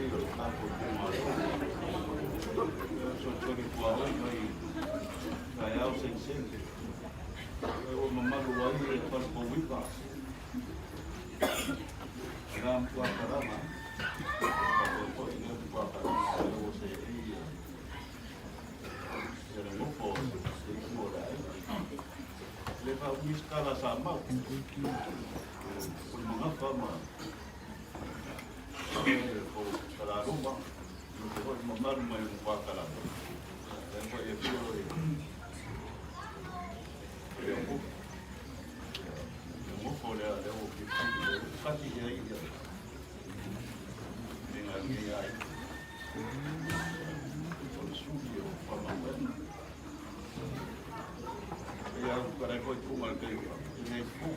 taitai o le tatou itumalo. Fesoasoani tuaoi mai taeao segisegi. Lea ua mamalu ai le Falepouiva. Lea matua kalama. Faapea foi lea matua kalama lea ua seei ia le nofo o se itu o le aiga. Le faaumi se tala sa mau. Pulemagafa ma Talaluma, te hoi mamalu mai o Pākalama. Lea foi e fio e le o Le ngofo lea lea ua filifili lea ua kasi i ai ia le ngā nei ai. O le suli o whamauena. Ia au karai foi tunga le kai i nei pu.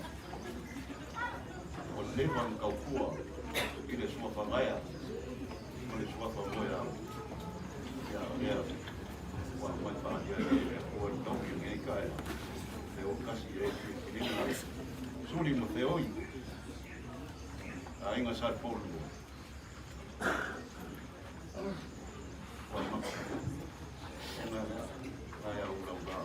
O leva na tautua i le suafa gaea ma le suafa moeao. Ia o lea ua aumai faaalia e le Atua i le taui o lenei taeao. Lea ua kasi i ai le filifiliga a Suli ma Feoi, aiga Sa Lepolua. Ua maka. Ena lea, taeao ulaula.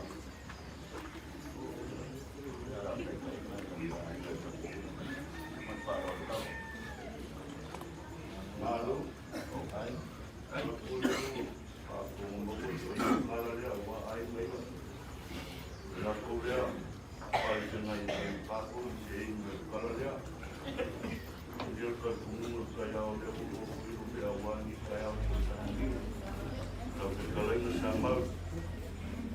Malo, ai, ai, faafofoga maua i le kala lea ua ai mai la. Lakou lea, palefeagai ai ma tatou i se inu i le kala lea. Ia le talitonuga o le taeao lea ua oo i le aua ni taeao tausaga. Lau fetalaiga sa mau.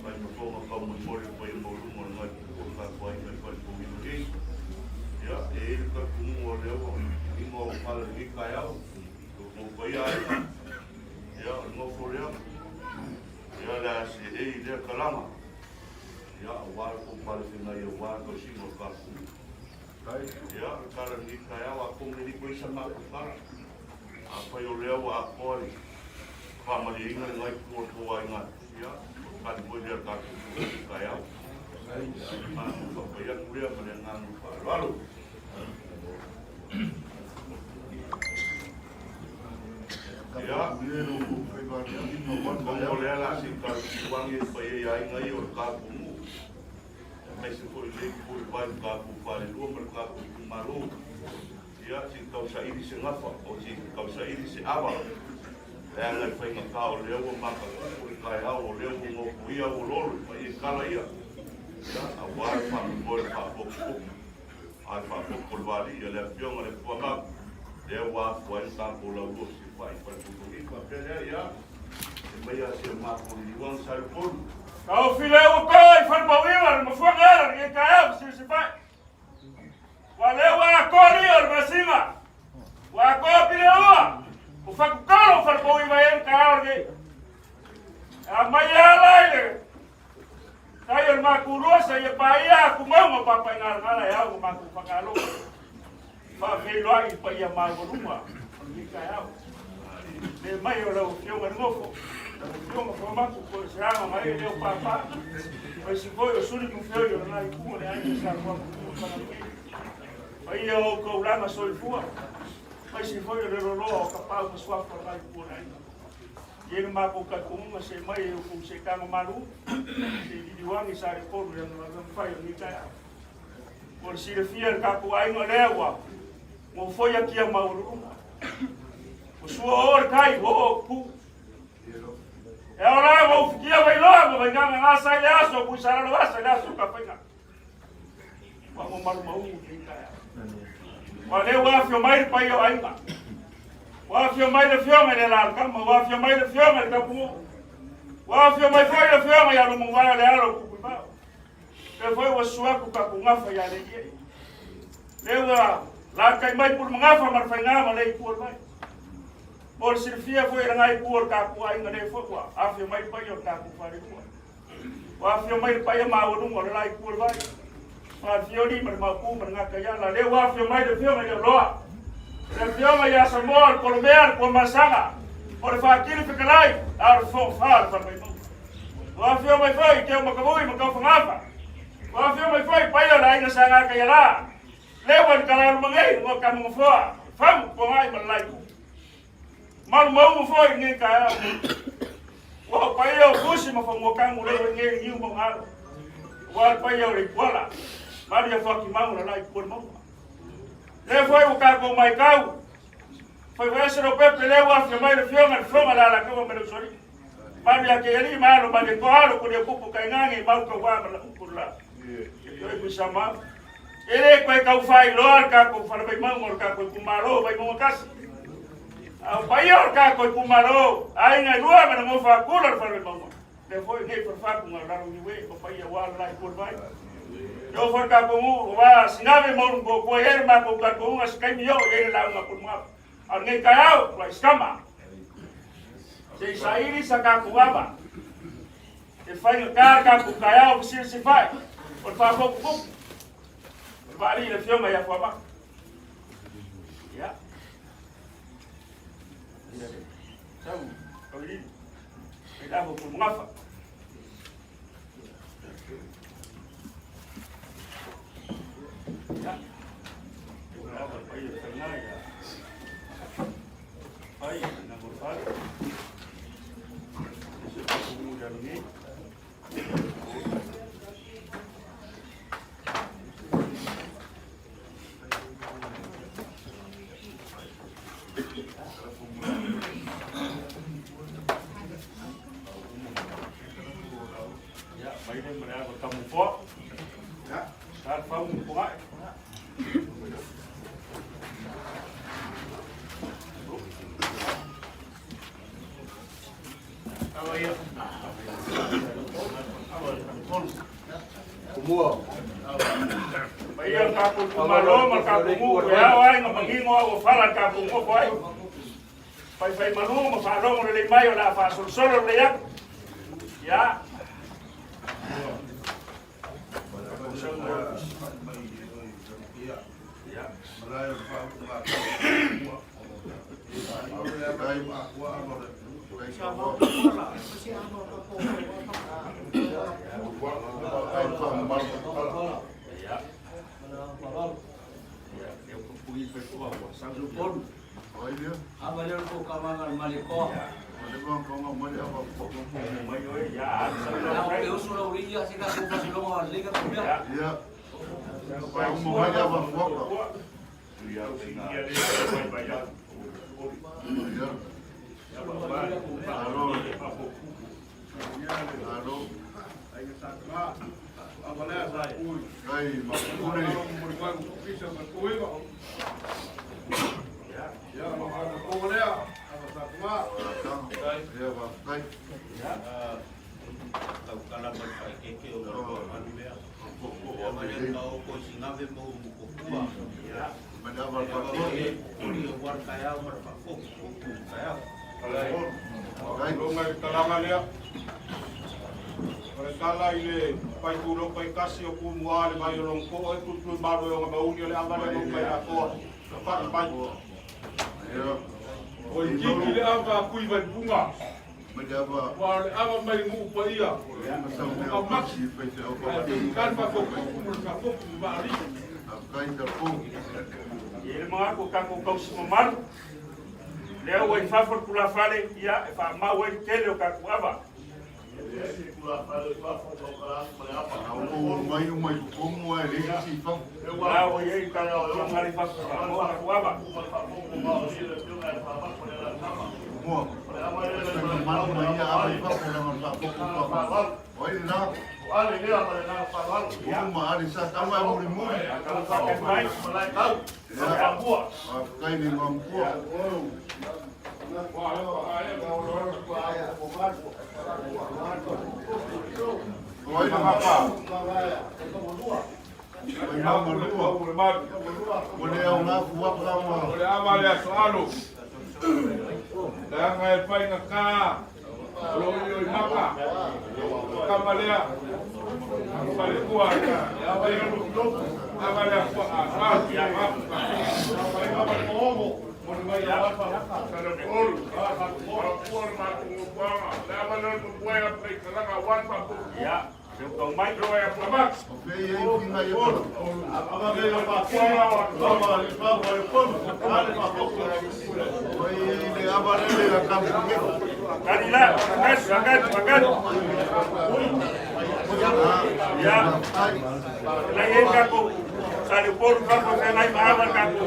Mai ma tonga faamolemole le paia maualuga o lena itu o le tatou aiga i Falepouiva nei. Ia, e i ai le talitonuga o lea ua manino au pala i lenei taeao, lo outou paia aiga. Ia, o le nofo lea, ia le a seei i lea talaga, ia, aua le tou palefeagai aua le tausiga o le tatou nuu. Ia, o le tala i lenei taeao, atonu e le toe i ai sa matou tala. Afai o lea ua atoa le faamalieina lena itu o le tou aiga, ia, o le tali foi lea a le tatou Itu i lenei taeao. Ia, o le matou faapai atu lea ma le agaga faaaloalo. Ia, atonu o lea o le a se i tatou age i le paia i aiga ia o le tatou nuu, aemaise foi lenei itu o le vai i le tatou falelua ma le tatou itumalo. Ia, se i tau saili se gafa, o se i tau saili se ava, leaga i faigata o lea ua matatupu le taeao, o lea ua nofoia auoloolo i paia i tala ia, ia, aua le faamoemoe o le faapotupotu, a le faapotu o le vaalii a le Afioga i le Atua Mau, lea ua afua ai le tatou laulua fesilafai i Falepuipui. Faapea lea, ia, e mai lava si a matou liliuaga sa i Upolu. Taofi lea ua toa i Falepauiva le mafuaaga ela lenei taeao fesilafai. Ua lea ua atoa lia o le masina, ua atoa pileua, o fatutalo o Falepouiva e le taeao lenei. E aumai ala i le tai o le makulua sa ia paia atu mauga o Papaigalagala e au ma matou whakalo. Faafeiloai i paia maualuga o lenei taeao. Le mai o lau Afioga i le Nofo, lau Afioga Fuamatu, po o se aga mai e leo pāpā. O isi foi o suli mufeoi o lena itu o le aiga sa Fuamatu o Fagalelei. Paia o outou laga soifua, aemaise foi o le loloa o Kapau ma Suafa o lena itu o le aiga. I ai le matou talitonuga se mai e outou seetaga malu, se i liliuagi sa le polu i lana galuega fai o lenei taeao. Mo le silafia e le tatou aiga lea ua nofoia kia maualuluga. Ua sua o le tai, ua oo pupuu. E ao la ua ufikia Vailoa ma Vaiganga gasa i le aso, Tuisalalo asa i le aso o Tafaiga. Ua mo malu maunu lenei taeao. Ua lea ua afio mai le paia o aiga. Ua afio mai le afioga i le Alalatama, ua afio mai le afioga i le Tapunuu. Ua afio mai foi le afioga ia Lomovae o le alo o Tupuivao. Lea foi ua susu atu tatou gafa ia Leilie. Lea ua latai mai Pulemagafa ma le faiga ma le itu o le vai. Mo le silafia foi e lena itu o le tatou aiga lea foi ua afio mai le paia o le tatou falelua. Ua afio mai le paia maualuga o le la itu o le vai. Faafioli ma le Maopu ma le Gataiala. Lea ua afio mai le afioga i Leoloa. Le afioga ia Samoa, le Kolomea, le Tuamasaga, o le Faatili Fetalai, a o le Fofoga Fa o le Falevaimauga. Ua afio mai foi i Teumakaui ma Taufagafa. Ua afio mai foi paia o le aiga sa Gataiala. Lea ua i le talalu mangei, ua Kamugafoa, Famu, Pogai ma le Laitu. Malu mauga foi i lenei taeao. Ua o paia o Fusi ma Faumuakagu lea ua i nei niu ma ugalo. Aua le paia o Leituala, malu ia Fuatimau la la i tua le mauga. Lea foi ua tatou maitau, faivaese Lopepe lea ua afio mai le Afioga i le Fofoga le Alataua ma le Usoalii. Malu ia Keialii ma alo ma le toa alo ko le pupu tainane mau tauā ma la upu la. Toe Tuisamau. E le toe tau faailoa le tatou fale Vaimauga o le tatou itumalo o Vaimauga 1. A o paia o le tatou itumalo, aiga e lua ma le nofo a tula o le fale Vaimauga. Lea foi nei falefatu na lalo niue ma paia ua le la i tua vai. E oo foi le tatou nuu, aua Sinave ma Ulutotua e i ai le matou talitonuga se taimi oo i ai le lauga a Pulumaga. A o lenei taeao, ua iskama. Se i saili sa tatou ava. E faigata le tatou taeao fesilafai o le faafotufotu. O le vaalii i le Afioga ia Fuamanu. Ia. Ia le sau, tauilili. E lafo pulugafa. Ia. Lava le paia faiga ia. Pai, na morfale. Se papu ia lenei. Ia, mai le ma le ava tamufoa. Ia, sa le fau mo pongae. Paia le tatou itumalo ma le tatou nuu, e ao ai ma manino au ua fala le tatou nofo ai. Faifai malu ma faalogo lelei mai o le a faasolosolo lelei atu. Ia. Longa i talaga lea. O le tala i le paitulo paitasi o Pumua le vai o Longtoa e tutui malo e oga mauli o le ava lea mau mai atoa. Ka whai mai. O i kiki le ava a kui vai bunga. Ua o le ava mai nuu paia. O ka maki. Ae te kan whakokuku mo le whakoku mo maali. E le manatu o tatou tausi mamalu, lea ua i fafo le tulafale, ia, e faamau ai le tele o tatou ava. La ua i ai le tatou tulaga i fafo e faamau a tatou ava. Tau mai. O le ava lea soalo. Leaga e faigata o lo o i maka. Kama lea. Falefua. Ava lea fua a Ia, leu tau mai. Kali la, makan, makan, makan. Ya. La ye kako. Sa le polu kako fe ngai ma kako.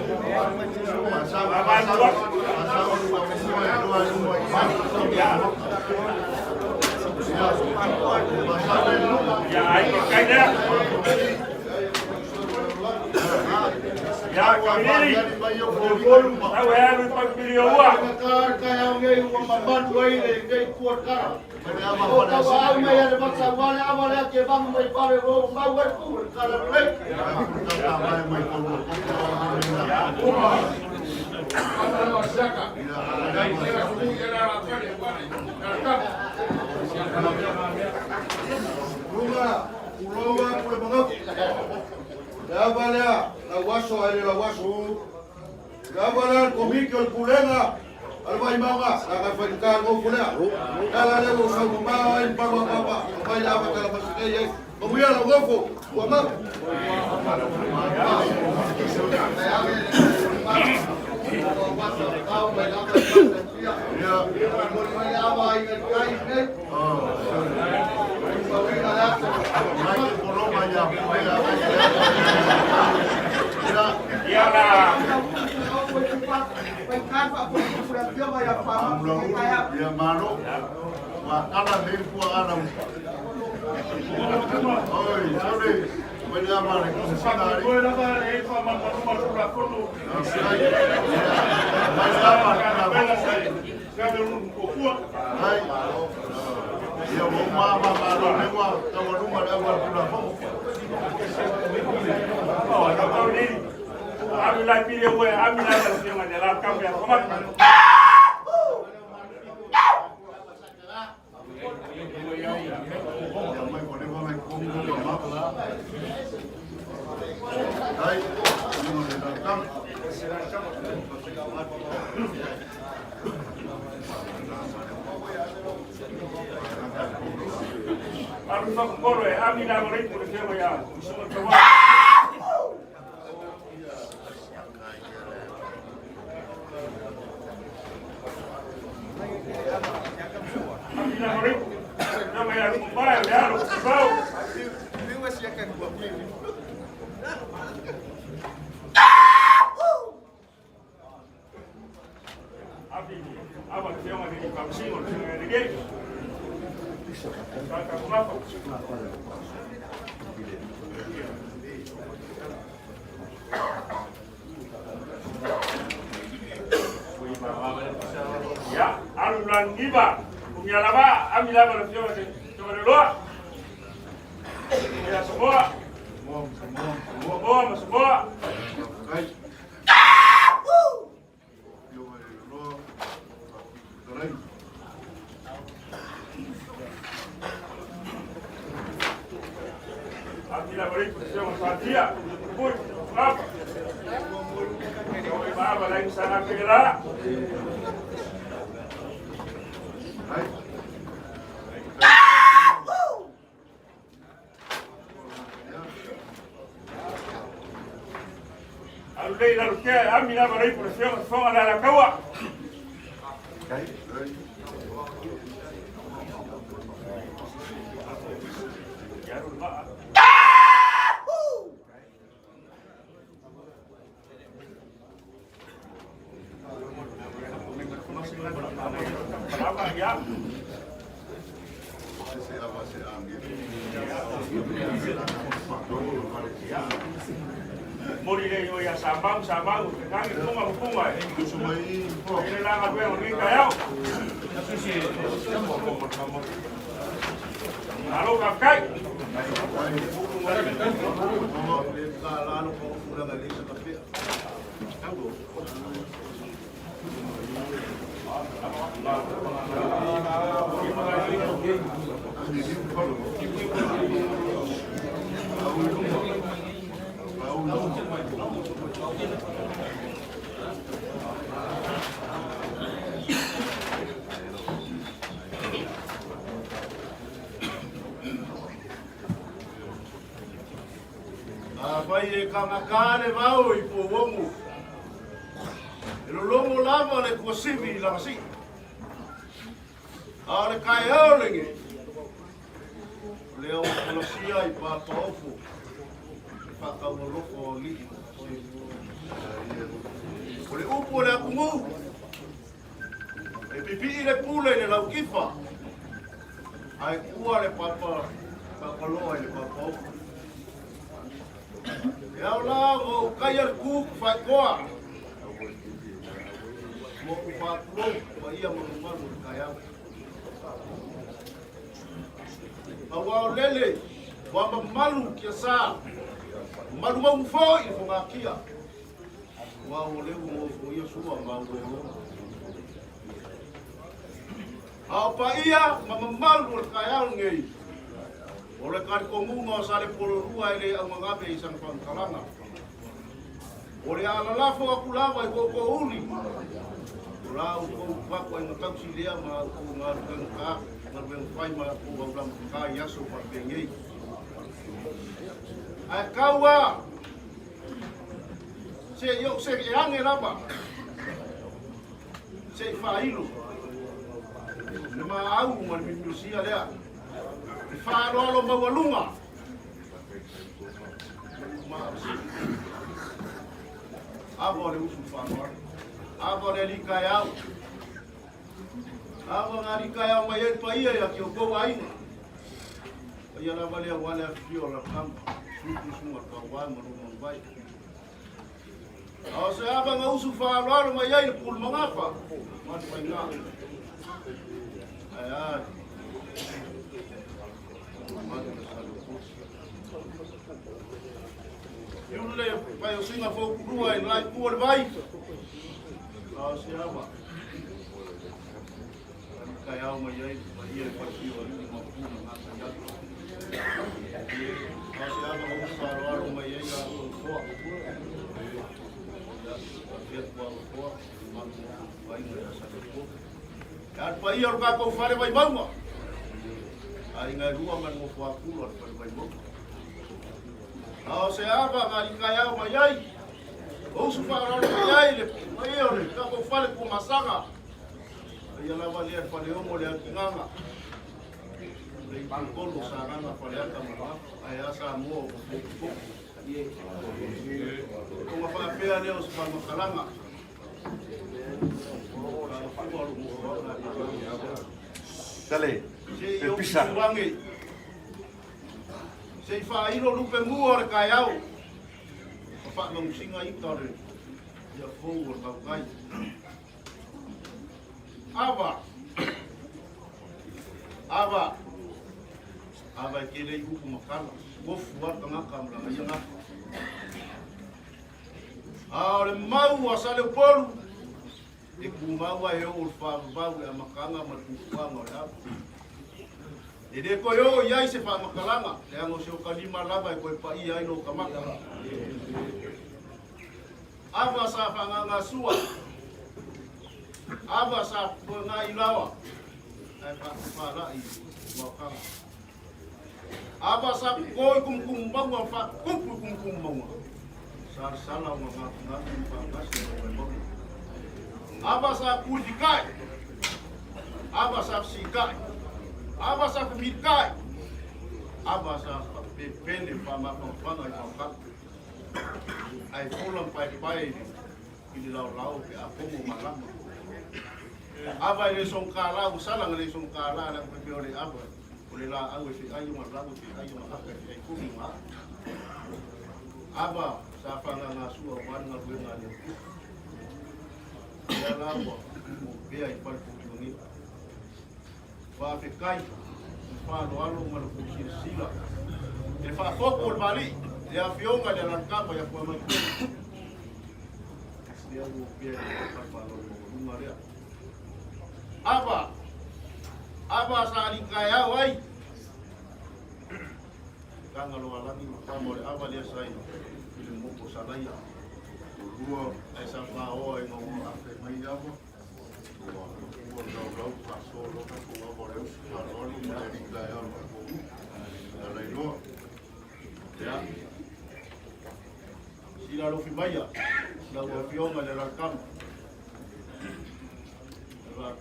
Ma tua. Ya. Ya ai ko kai lea. Ya kamili. Au e alu pa pili o ua. Lunga, uloa pule mangaku. Le ava lea, lau aso ae le lau aso. Le ava lea, le komiti o le pulega, a le vaimauga, la ka whaika ngō lea. Kala le o sau mama ai papa papa, o mai le ava tala masikei ai. Mamuia lau gofo, ua mau. Ya la. Ia malo, wa kala le pua ana. Oi, sorry. Mai le ava le kusa sina ari. Koe lava le ifa ma ma ma la kono. Mai le ava le Kana bela sai. Kabe ru ko kua. Ai. Ia mo ma ma ma lo le wa ka wa luma le ava pula fo. Oh, no ka ni. Ami la pili o ami la la fi ma la kam ya koma. Ia mai ko le mai ko ko ma. Ai, ni le la kam. Alu fa koro e ami la mo le ko le fi ya. Iso ka wa. Ami la mo le ko le ya ko ba ya lo ko. Abi aba le fi ma le ka si mo le le ge. Ka ka ko ma. Ya, alu la niba, umyalaba, ami la le fi ma le le loa. Ya semua. Semua, semua. Ai. Io mai lo. Dai. Ami la le fi ma satia, pui, apa. Oi baba la insana kela. Ai. Alu le la ke ami la le ko fi ma fo la la kawa. Ai. Ya ru ba. Lama ya. Se ava se ange. Mori le yo ya sambang sambang ke kangi punga punga. Sumai po. Ile la ga tue ni ka yao. Alo ka kai. A fai e kangaka le vao i po womu. E lologo lava le kuasivi i lagasii. A o le taeao lenei, o lea ua folasia i Papaofo le faataualofa o alii ma Sefu. O le upu o le atunuu, e pipii le pule i le laukifa, ae tua le papa faapaloa i le papaofo. E ao la ua ou taia le tu faitoa ua ou faatulou paia ma mamalu o le taeao. Aua o lele ua mamalu kiasa, malu maugu foi i le fogatia. Ua o leu nofoia sua ma ulolo. A o paia ma mamalu o le taeao lenei, o le talitonuga o Salepololua e le augagave i sana faamatalaga. O le a lalafo atu lava i tootoouli, o la outou tapuaiga tausi lea ma outou galuega ta, galuega fai ma outou aulama ta i aso faapenei. Ae tau a, se i ou se e age lava, se i faailo le maau ma le mimilusia lea, le faaaloalo maualuga. Ava o le usu faaaloalo, ava o le alii taeao, ava ngā alii taeao mai ai le paia ia ki outou aiga. Paia lava lea aua le afifio o Lapama, Suku Suga Tauā ma Lou Manuvai. A o se ava na usu faaaloalo mai ai le pulu magafa, ma le faiga. Ae a, Iule pai o singa faukulua i lai tua le vai. A o se ava. Kai au mai ai, mai ia e pai o alii ma puna ngā kai atu. A o se ava na usu faaaloalo mai ai a o toa. Ia, a tua o toa, malu o aiga ia sa le toa. E alu paia o le tatou fale Vaimauga. Aiga e lua ma le nofo akulu a le fale Vaimauga. A o se ava na alii taeao mai ai, o usu faaaloalo mai ai le paia o le tatou fale Tuamasaga. Paia lava lea le faleomo le atinaga. Le itutolu o Sagaga Faleata ma Gafa, ae a Samoa o popopopo. Tonga faapea lea o se faamatalaga. Sale, Se i ou suange. Se i faailo lupe mua o le taeao. Ma faamanusiga ita o le ia fou o le tautai. Ava. Ava. Ava e tele i upu makala. Ofu a tagata ma lana ia gafa. A o le mau a Saleupolu, e tumau ai e oo le faavavau le amataga ma le puapuaga o le ava. E le toe oo i ai se faamatalaga, leaga o se okalima lava e toe paia ai lo kamaka. Ava sa faagagasua, ava sa toegai lawa, ae faatofalai maokaga. Ava sa koi kumukumu maua faatupu kumukumu maua. Salasala o ngāngāngāngu ma faagasi o Vaimauga. Ava sa kuifikai, ava sa fisikai, ava sa femilikai, ava sa faapepele faamafanafana i maokaga. Ae fola ma paepae i le laolao pe a pomo malama. Ava e le songkala, ua sala na le songkala leaga faimea o le ava o le laau e feai ona lau e feai ona aka e feai foi ona aa. Ava sa faagagasua aua le galuega a le Atua. Lea la ua opea i fale poutuagia. Faafetai le faaaloalo ma le silasila i le faafotu o le Maali'i, le afioga i le Alalatama ia Fuaimaipuega. Lea ua opea i le fale faaaloalo maualuga lea. Ava, ava sa alii taeao ai. Tagaloalagi ma tama o le ava lea sa i le motu o Salaia. Lua, Ae sa paoa ina ua afe mai ava, ua ua laulau faasoa loa tatou ava o le usu faaaloalo ma le alii taeao o le matou ia Lailoa. Ia. Sila alofi maia, lau afioga i le Alalatama.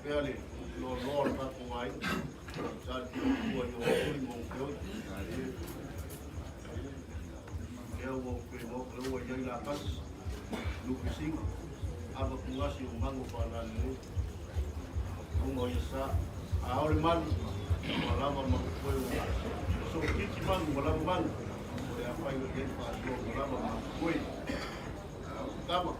pea le loaloa o le tatou aiga. Sa le tua i o ui ma o feoi. Lea ua ou toe maota lea ua i ai la tasi. Lupisiga. Ava tugasi o mago whānani. Lunga o ia sa. A ole malu. Ua lava ma koe o so titi manu ua lava manu. O le afai o iai whaasua ua lava ma koe. Tama.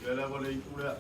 Ia lava le ipu lea.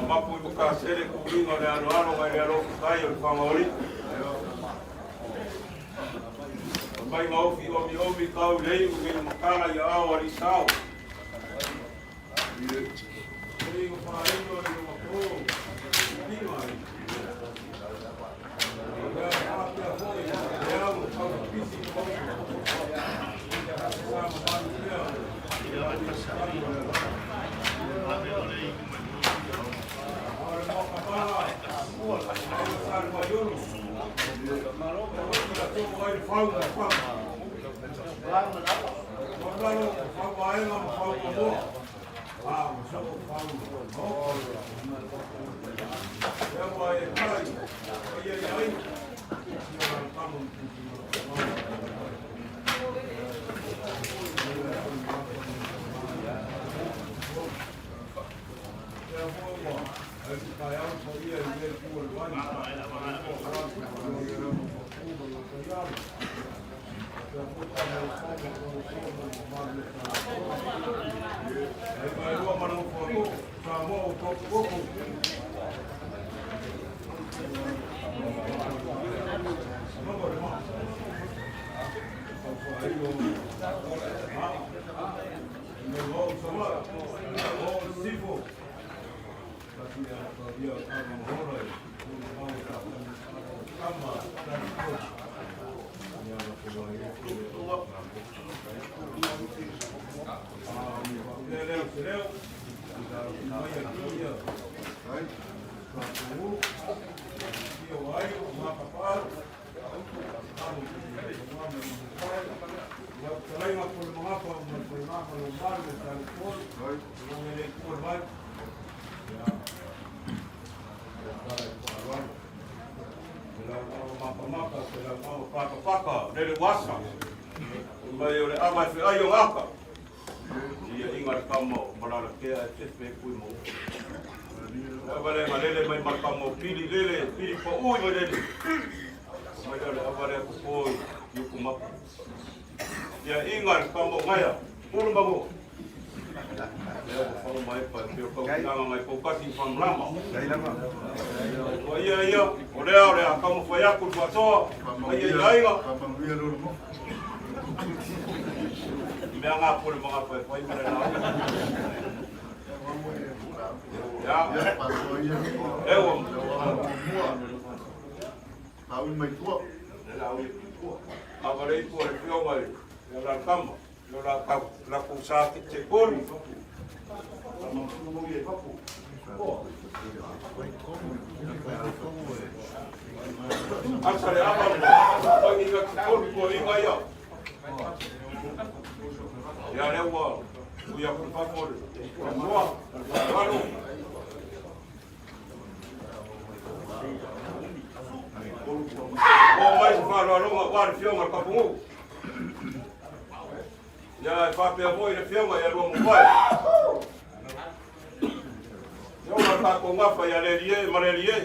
Mapu i Makasele kuliga o le aloalo ngai le alofi tai o le Fagaoli. Mai maofi omi omi kau lei u ngi makala ia ao ali sao. Kuliga whaino i o mako. Kuliga ai. Ia whapea foi, le au kau pisi kau. Sa mamalu pea. Lele wasa. Mai o le ava e whiai o ngaka. Ia inga le kama o malala kea e tefe e kui mo. Ava le malele mai makama o pili lele, pili pa ui mai lele. Mai le ava le kupoi yuku mapu. Ia inga le kama o ngaia, pulu mago. Ia o whau mai pa, peo kau kinanga mai pau kasi whamlama. O ia ia, o lea o lea kama whai aku le whatoa, mai ia ia inga. Mea ngā pole mga whai whai mare nā. Ia, ewa. Avarei po le whio mai, ia la kama, lo la ka la ku sa ki te kolu. Asa le ava le inga ki kolu ko inga ia. Ia le ua, ia ku pa le. Mua, walu. O mai se whaaloaloga wa le fionga le kapungu. Ia e whapea moi le fionga ia lua mawai. Fionga le tākou ngafa ia le lie ma le lie.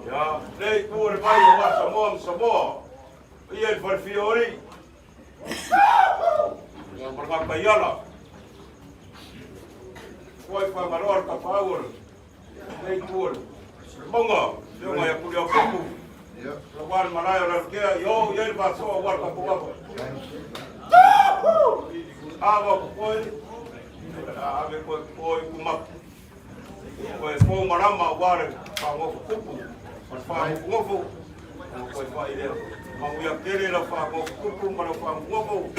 Ia, lei kua le mai o ngā Samoa ma Samoa. Ia le whalfiori. Ia maranga kaiala. Kua i whangaloa le kapau o le lei kua le monga. Fionga ia kuli au kuku. La wale malaia o le kea, yo, ia le vasoa wale kapu kapu. Ava ko koe, ave koe koe kumapu. Koe pō marama wale whangofu kupu. Ma le whangofu ngofu. Koe whai lea. Manguia kere la whangofu kupu ma le whangofu ngofu.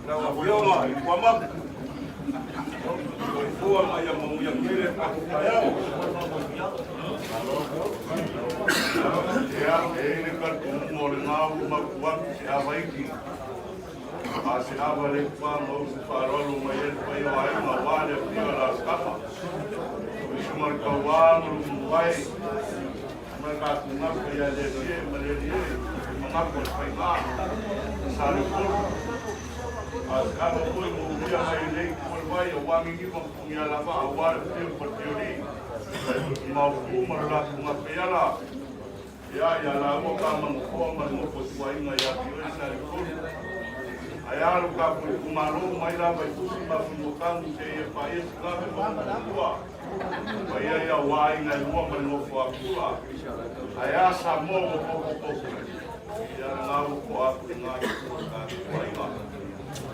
La wafionga i kwa mapu. Koe fua mai a manguia kere ka kukayao. Ia, e le ka tumu o le ngā uma kuatu se ava iki. A se ava le pa mau se whaarolo mai e pai o ai ngā wā le pia la skapa. O isi mar ka wā maru mwai. Mai ka tunga pa ia le lie ma le lie. Mangako le pai ngā. Sa le kolu. A se ava koe mo uia mai le ko le vai o wangi ni ma pungi ala va a wā le pia pa te ori. Mau pu ma la tunga pe ala. Ia ia la ua ka mangu hoa ma ngo po tua inga ia ki oi sa le kolu. Ae a lo tatou itumalo mai lava i Fusi ma Fuimotagu seia paia Sigave ma Muamua, paia i au aiga e lua ma le nofo a Pula. Ae a Samoa ua potopoto, ia lena ua toa atu i ina i tua i tatou aiga.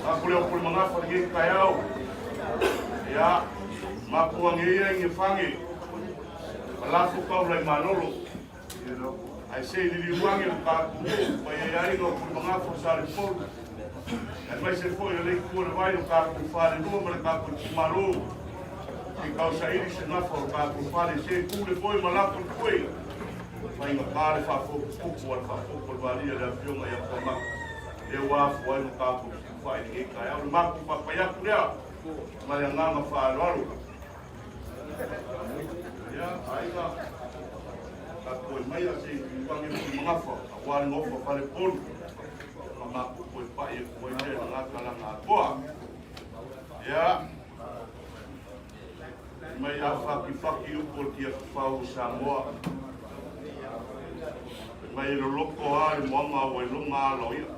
Tatou leo pule magafa i lenei taeao. Ia, matou age ia i Nefage, ma lafo taula i Malolo. Ae se i liliu ane lo tatou nuu, paia i aiga o Pulemagafa o Salepolu, aemaise foi o le itu o le vai o tatou falelua ma le tatou itumalo, se i tausaili se gafa o le tatou fale, se i pule foi ma lafo i tue, faigata le faafotufotu a le faafotu o le valia le afioga ia Fuamata, lea ua afua ai ma tatou siufai i lenei taeao. Le matou faapai atu lea ma le agaga faaaloalo. Ia, aiga, tapuai maia se i tuuage pule magafa, aua le nofo a Falepolu, ma matou toe pai atu ai lea i lena talaga atoa. Ia, mai a fatifati upu o le tiafafau o Samoa, mai e loloto lava le moana ua iloga ala o ia.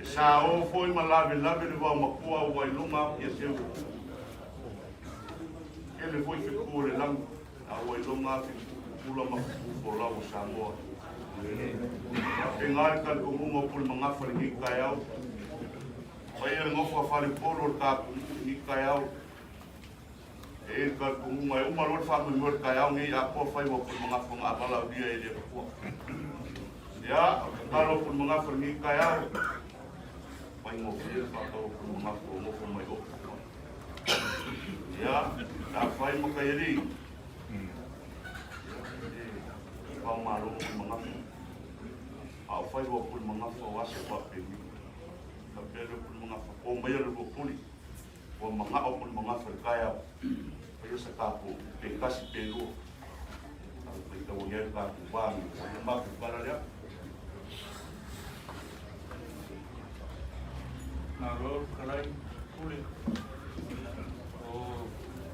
E sao foi ma lavelave le vaomatua ua iloga atu ia seu. Tele foi fetu o le lagi, a ua iloga atu i pupula ma pupufolau o Samoa. Faapena le talitonuga o Pulemagafa i lenei taeao. Paia le nofo a Falepolo o le tatou nuu i lenei taeao. E i ai le talitonuga e uma loa le faamoemoe o le taeao lenei atoa faiva o Pulemagafa na avalaulia e le Atua. Ia, o le tatalo a Pulemagafa i lenei taeao, faigofie le faatau a Pulemagafa o nofo mai ofu. Ia, sa fai ma Kaialii. Ia, e faamalo Pulemagafa. A o faiva o Pulemagafa o aso faapeni. Faapea lea o Pulemagafa, po maia le lua puli. Ua manao Pulemagafa i le taeao, faia sa tatou pe tasi pe lua. Ae faitau ane ai le tatou va nei. O le matou tala lea. Malo fetalai Pule. O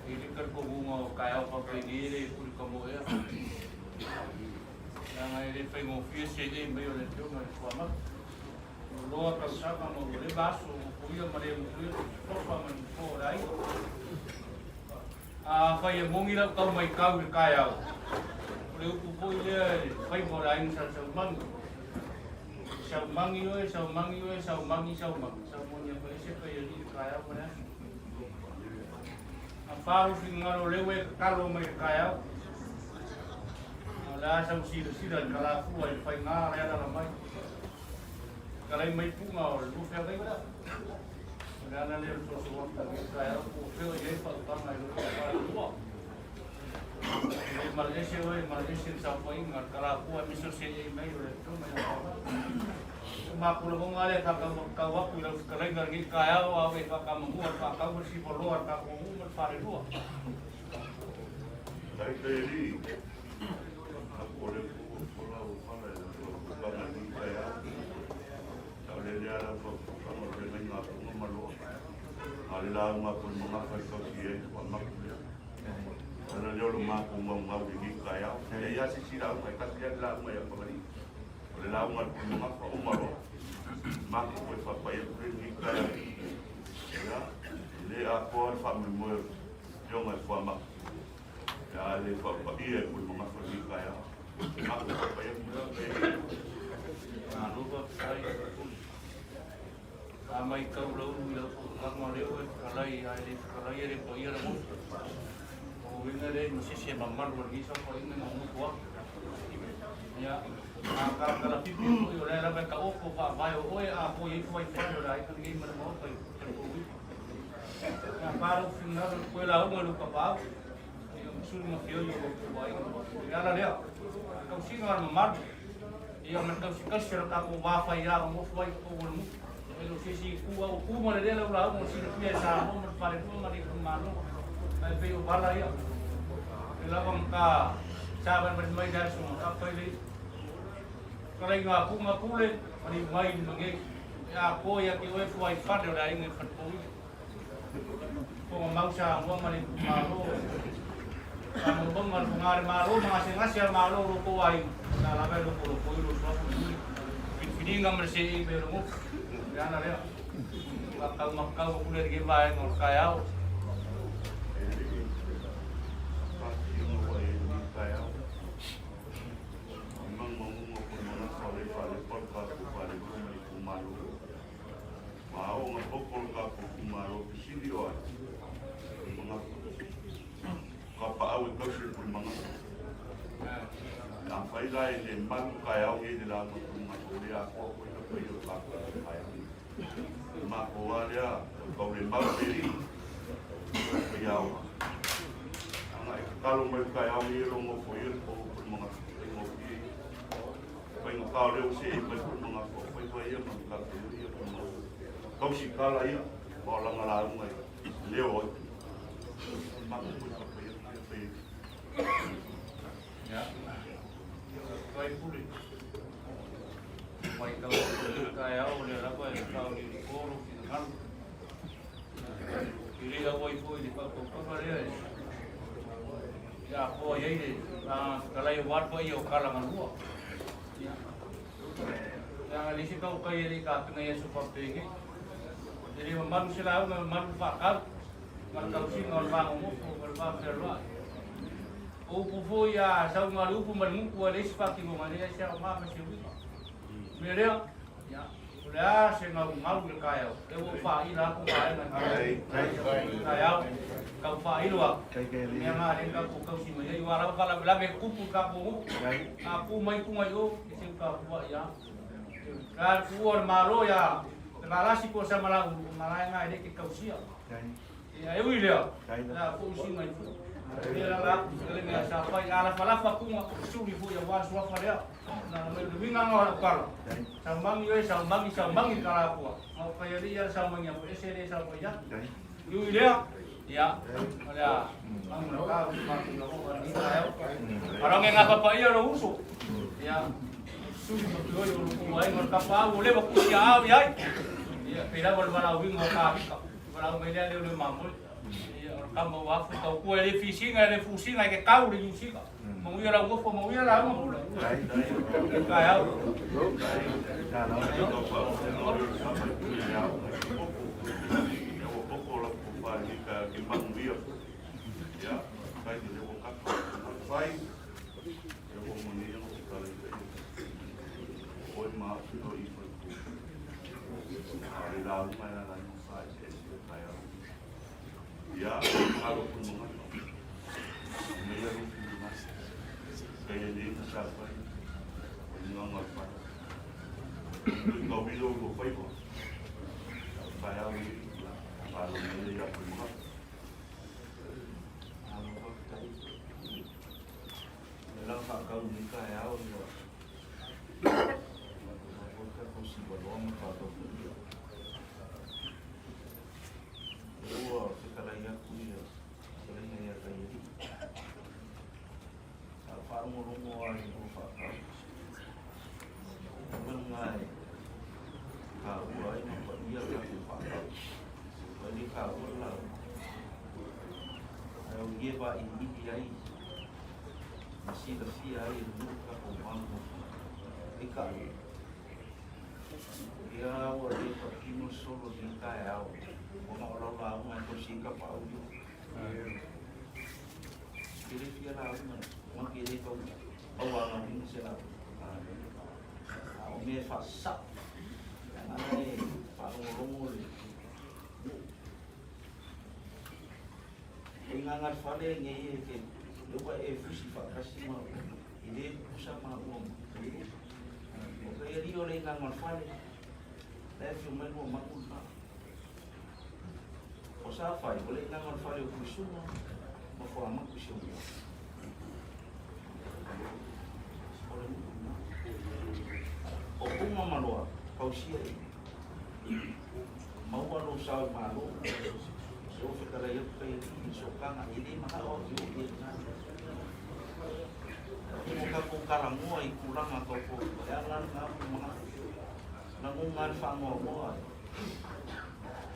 i le talitonuga o taeao faapenei e le pule kamoea. Leaga e le faigofie seei mai o le afioga i le Tuamata. Ua loa tausaga ma ua leva aso ua nofoia ma le mukuia le tofa ma le nofoa o le aiga. Afai e moni lau tau maitau i le taeao, o le upu foi lea i le faiva o le aiga sa Saumangi. Saumangi oe, Saumangi oe, Saumangi, Saumangi, Saumoni a ese kai alii i le taeao ma le aso. A fa lou finagalo o lea ua e tatalo mai i le taeao, a o le a sau silasila i le kalafua i le faiga le alala mai. Talai mai puga o le lua feagaiga lea. O le ala lea o le soso atu i le taeao po o fea o i ai fautaga i lou faalua. E le malese oe, malese le saofaiga, le kalafua aemaise o seei mai o le afioga ia Paula. O mapu lagoga lea whakau atu i lau fetalaiga lenei taeao a o e whakamamua le whakau le sivaloa le tatou nuu ma le falelua. Taitaili, a o le fola o fala e lau tupanga i taeao. Sa o le lea lau fautupanga o le ngai ngā punga maloa. A le la ngā pule magafa i kausi e wa maku lea. Ala lea o le matou maumau i lenei taeao. E leai lava se isi lauga e tasi lava le lauga ia Pagalii. O le lauga a le Pule Magafa uma loa. Matou toe faapai atu lea i lenei taeao. Ia, e le atoa le faamoemoe o le Afioga i le Fuamaa. Ia, a le faapaia e Pule Magafa i lenei taeao. Matou faapai atu lea. Malo faafetai. A matau lau i lau fonotaga o lea ua e fetalai ae le fetalai e le paia le motu. O uiga lea i masese e mamalu a lenei saofaiga ma motu atu. Ia, a talatalapipi foi o lea lava e taoto faavae o oe a foi ai fuaifale o le aiga lenei ma le maota i Falepouiva. Ia, pa lou finagalo i koe lauga i lou tapaau. Ia, ma suli ma fioi o lou aiga. O le ala lea, tausiga o le mamalu. Ia, ma le tausikausi o le tatou va faiā o nofo ai i totonu o le nuu. E le o se isi itu au tu ma le lea lau lauga o silafia e Samoa ma le falelua ma le itumalo. Ae pei o vala ia. E lava ma ta savalivali mai le aso ma tapa i le ipu. Talaiga punga pule ma le mai i mange. E atoa ia te oe fuai fale o le aiga i Falepouiva. Fonga mau Samoa ma le itumalo. Faamaumauga le fonga le malo ma gasegase a le malo o lo outou aiga. Sa lava e lopolopoi lo suafu i muli. Filiga ma le seei mai o le gofu. O le ala lea. Faataumatatau atu lea i lenei vaega o le taeao. E le i faatino ua e lenei taeao. I magumaguga o kona manatu o lea e faalepa le tatou faalelua ma le itumalo. Ma aoga popo le tatou itumalo fesili o ai? Pulemagata. Kapaau e tausi e Pulemagata. Afai la e le malu taeao nei le lauga Pulemagata ua le atoa foi le paia o le tatou taeao. O matou lava lea o le taulemau le alii o faiaoga. Ana e tatalo mai le taeao nei e lou nofoia le pou o Pulemagata, faigofie ia. Faigata o lea ua seei mai Pulemagata o faiva ia ma matafaioi ia Pulemagata. Tausi tala ia ma o lana lauga e leo ai. Matou foi papaia ia fai. Ia. Faafetai Pule. Matau atu i lenei taeao o lea lava e saoliulipo lou finagalo. E le auai foi i le faapaupapa lea e atoa i ai le fetalai aua le paia o Kalagalua. Ia. Leaga e leai se tautai e le i tapena i aso faapenei. E le mamalu se lauga, e mamalu le faatau ma le tausiga o le va nonofo ma le va fealuai. O upu foi a sau na o le upu ma le gutu ae leai se faatinoga, e leai se aoga ma se uiga. O le mea lea, ia, o le a se gaugau i le taeao, lea ua ou faaila atu vaega i le taeao, tau faailo atu, mea na lea tatou tausi mai ai, aua lava faalavelave e tupu i le tatou nuu, a tu mai tuga i o, e seu tapuai lava. La le tuua o le Malo ia Valasi po o Samalaulu, o malae na e le te tausia. Ia, e ui lea, o le a foi usi mai foi. Ia la la, le mea sa fai, a lafalafa kuga, suli foi aua le suafa lea. Na mai le uiga nga o lau tala. Saumangi oe, saumangi, saumangi kala akua. Ma o kai alii ia le saumangi a ese le sau mai atu. I ui lea, ia, o le a mangu na tau, matou na o ni taeao. Arange ngā papaia lo uso. Ia, suli ma te oi o lo kou aiga o le kapaau o lewa kusi a au iai. Ia, pei lava le valaauina o Kāvika. Valaau mai lea lea o le mamoe. Ia, o le kama ua afu tau kua e le fisiga e le fusiga e ke kau le iusiga. Manuia lau nofo, manuia lauga pule. I taeao. Ia, alo ku mangata. Mei alo ku mangata. Kei e nei na sa whai. O ni nganga whai. Tui kau wilo o whaiwa. Whai au i. Alo mei ia ku mangata. Alo whakatai. Le lau whakau ni ka e ao ia. Whakau ka siwa loa ma whakau ia. Ua fetalai aku ia fetalaiga ia Kaialii. Sa faalogologo lava i lou faatau. O mea e taua ai ma paia tatou faatau. Ua le taua le lauga. Ae o ia e vailiili ai ma silafia ai e le nuu tatou vanonofo. Peitai, Ia ua le patino solo i lenei taeao ona o lau lauga e tausi ai kapaau ia. Ke le fia lauga, ma ke le tau tauagauina se lauga. A o mea e faasasao, leaga e faalogologo le nuu. O igaga le fale nei e ke le ua e fusi faatasi ma e le pusa ma ua ma. O ka ia o le igaga le fale, la e afio mai lua maku lena. O sa fai, o le igaga le fale o Kuisuna, ma Fuamaku si o mua. O le nuu lena. O Puma ma Loa, pausia e. Maua lou sao i Malo, se ua fetalai atu kai alii i sokaga, e le manao au e oo i ai lena mea. Ua tatou talanoa i tulaga tau e ala lena pule magafa. Lagona le faanoanoa e.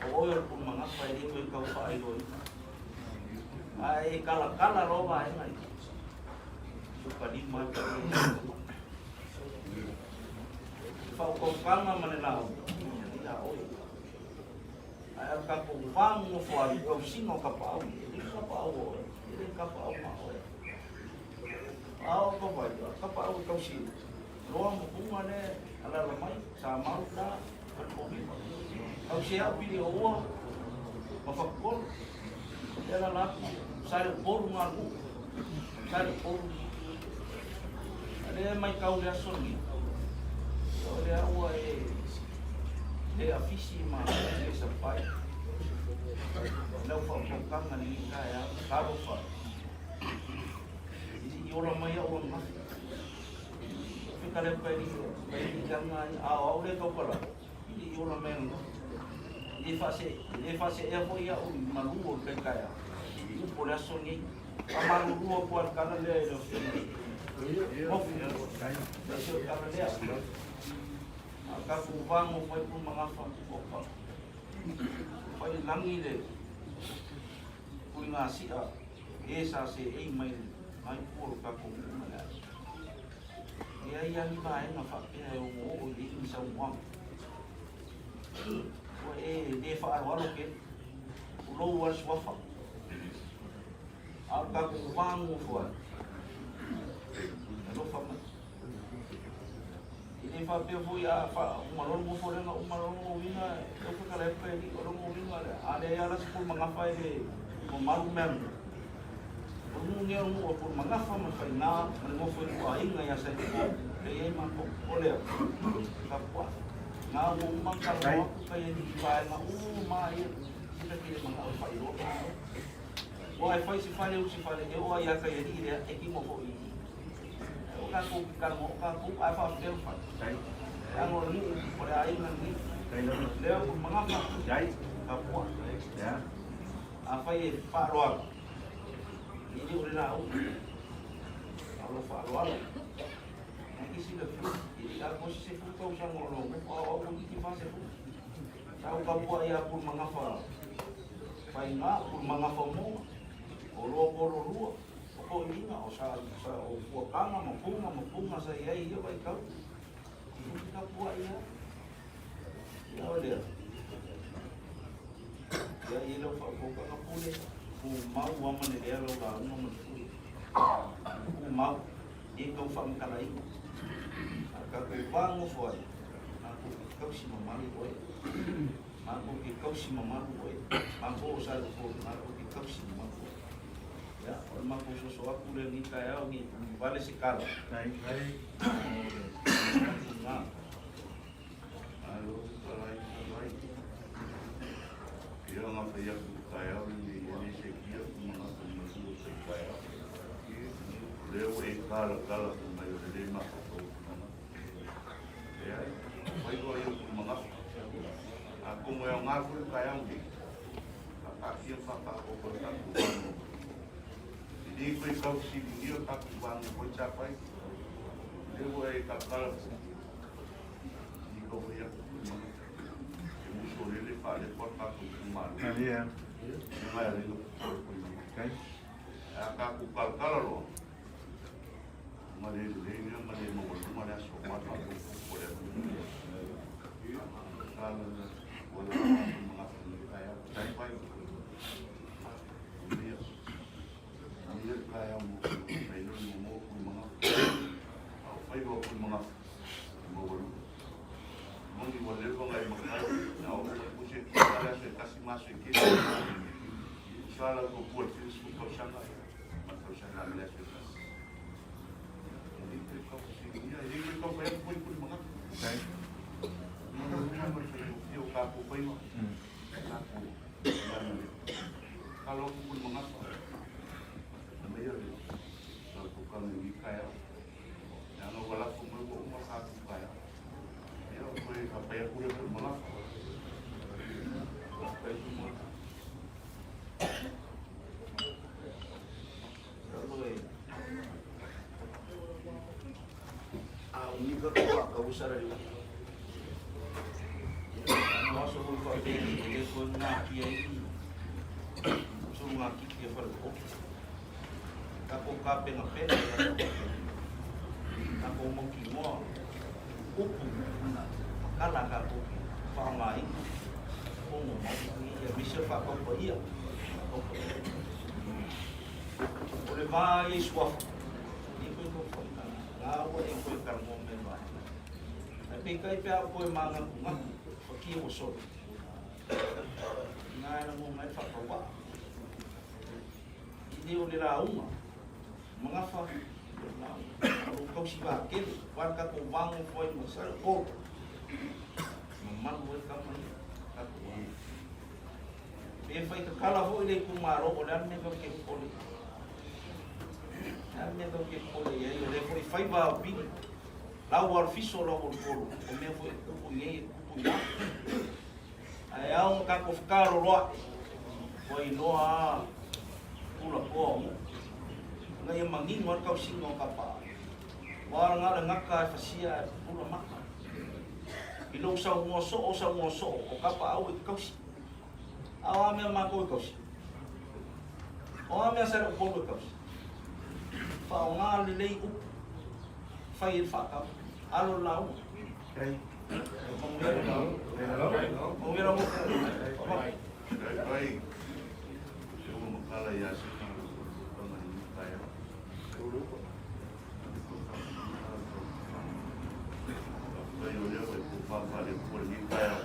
O oe o le pule magafa e le toe tau faailoaina. Ae e talatala loa vaega ia. Sukalima ai pa Faaukaukaga ma le lauga e ia oe. Ae o le tatou va nonofo ai i tausiga o tapaau e le tapaau o oe, e le tapaau ma oe. A o ka vai, o tapaau e tausi loa ma puga le alala mai, sa mau la, falepoviva. Tausi au pili o ua, ma fakukolo. E alala atu, sa le upolu ngā nuu, sa le upolu. A lea mai kau le aso ni, o lea ua e le afisi ma le sapai. Lau whaokaukanga ni taeao, talofa. I ola mai au ananafi. Fika le kai kai i anga ai a o au le kaupala. I ola mai ananafi. I le faase le faase ea foi au i malu o le kai taeao. Upu o le aso nei. Faamalulu atu a le tala lea i le afioga. Mofu. Le se o le tala lea. A tatou vago fai pulu magafa opa. Fai lagi le puligasia e sa seei mai mai pua o tatou nuu ma le aiga. E leai lava ni vaega faapea e ono oo i ai ni saunoaga. Ua e le faaaloalo tele, tulou lava le suafa. A o le tatou va nonofo ai, alofa mai. E le faapea foi a uma loa le nofo lea na uma loa lona uiga, e tau fetalai atu kai alii, o lona uiga lea, a leai lava la se pulu magafa e le mamalu mea nuu. O le nuu nei o le nuu o pulu magafa ma le faiga ma le nofo ituaiga ia Saitupou, lea e i ai matou. O lea, tapuai. Na ua uma ona talanoa atu kai alii i vaega uma lava ia, sina tele manao e faailoa matou. Aua e fai se fale usi fale, e oo lava ia kai alii lea, e kimo foi i i. O tatou talanoa o tatou ae faafefea ona fai. Leaga o le nuu, o le aiga lenei. Lea ua magafa, tapuai. Afai e faaaloalo, e le o le lauga, a o lou faaaloalo. E te silafia, e le i atoa se 10 tausaga o lou nofo, a o au ua iti 40. Sa ou tapuai ia Pulemagafa Faiga, Pulemagafa Moa, o Loa Pololua, o Toeaina, o sa, sa, o Fuataga ma Puga ma Puga sa i ai i ia vaitau. Ou te tapuai lava. Ia o lea. Ia i lau faaopoopoga pule, tumau lava ma le lea lau lauga ma le pule. Tumau, e tau faamatalaina. A tatou va nofo ai, matou te tausi mamalu oe. Matou te tausi mamalu oe. Matou o Salepolu, matou te tausi mamalu oe. Ia, o le matou soso atu lea i lenei taeao, ne i vale se tala. O le manatu lena. Malo talai talai. Ia nga fai atu i taeao lenei e le sekia ku manatu malu o se taeao. Lea ua e talatala fai mai o le le mafaufau o ku manatu. Leai, fai loa ia o ku manatu. Atonu e aoga foi le taeao nei, faataatia ma faataoto le tatou va. E le toe tau fesiligia le tatou va nofo ai Sapai. Lea ua e talatala foi. Moni ua leva ona e matai, na oo mai foi se tala le aso e tasi ma aso e tele. Tusa la tou pua i le 70 tausaga ma le tausaga le aso e tasi. E le toe tau fesiligia, e le toe tau fai atu foi pule manatu. Ia ma le faigofie o tatou faiva, tatou galulue. Tatalo atu pule manatu, aumaia le tautoga i lenei taeao. Leaga ua lafo mai ua uma tatou taeao. Ia, o toe faapai atu lea foi ma lafo. Faafetai Tumua. Masalo e a umi ka kua kau sara le Ano aso foi faapea e le koe ngā ki ai so ngā kiki e whare o Takou kapenapena ia takou mautinoa upu. tala tatou te faaaogaina fono ma ia aemaise o le faataupaia. O le va ia i suafa, e toe tau faamatalaga, la ua e toe talanoa mai ma ai. Ae peitai pe a ou toe manatunatu, fatia ua solo, ina e lagona ai le faatauvaa. I le o le lauga, magafa, o lou tausi vatele, aua le tatou va nofo ai ma Salepolo, mamalu ai tama ia, tatou aiga. Pe fai tatala foi le itumalo, o le a le mea tatou te popole i ai? O le a le mea tatou te popole i ai? O lea foi e fai va o pili, lau lava o le fiso, lau o le polo, o mea foi e tutupu i inei e tutupu i ina. Ae ao ona tatou fetaloloai, ua iloa lava tulafoa o nuu, ina ia manino ai le tausiga o tapaau. Aua na o le gata e fasia ae pupula mata. I lou saunoa soo, saunoa soo, o tapaau e te tausi. A o a mea matou e tausi? O a mea sa le Upolu e tausi? Faaaoga lelei upu, fai ai le faatau. Alo le lauga. Manuia le lauga. Manuia le lauga. Kai, se ua makala ia se tanga i taeao. Faafetai o lea ua e pōpāpā le Atua i lenei taeao.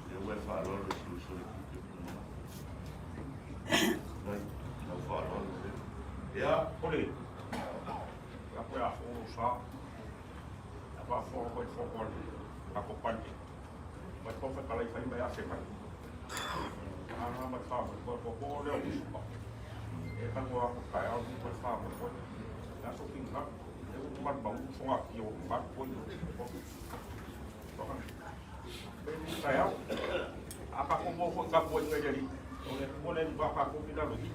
Lea ua e faaaloalo i si uso le tiute o Pumala. Faafetai, lau faaaloalo lea. Ia, ole, ia koe a fō sa, ia faa fō koe fō koe, a ko pani, mai ko whakalai whai mai a se mai. Anga mai wha mai koe, ko ko leo kusupa. E tango a ko kai au koe wha mai koe. Ia so ki ngā, e u man ba u fonga ki o ngā koe o. Kai au, a ka ko mo foi ka koe ngai le o le ko le ba ka ko ki lalo i.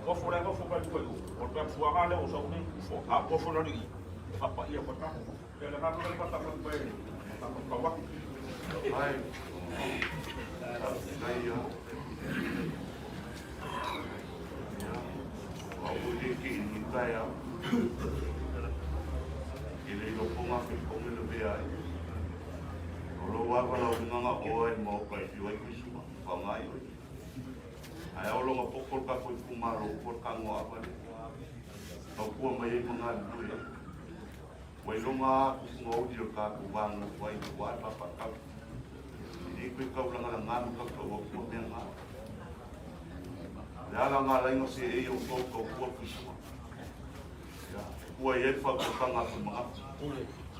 Ko fo le ko fo ka koe o. O te fuanga le o sa nei fo a ko fo le i. Fa pa ia ko ta. Ia le ka ko pa ta ko koe. Ta ko ka wa. Ai. Faafetai ia. Ia. Au o le ki ni taeao. I le iloa ponga fe konge le vea ai. O lou ava lau nganga oa i maoka i whiu ai Kuisuma, whangai oi. Ae ao longa poko le kako i kumalo o le kangoa ava le. Tau kua mai ai manga lue ai. Ua iloga a kupunga uli o le kakou vaga o ai ua ai papakau. E le koe kaulagalaga ma kaukau akua mea nga. Le ala nga lainga se ei o kou kau kua kuisuma. Ia, kua i ai le whakatanga a Pumangapa.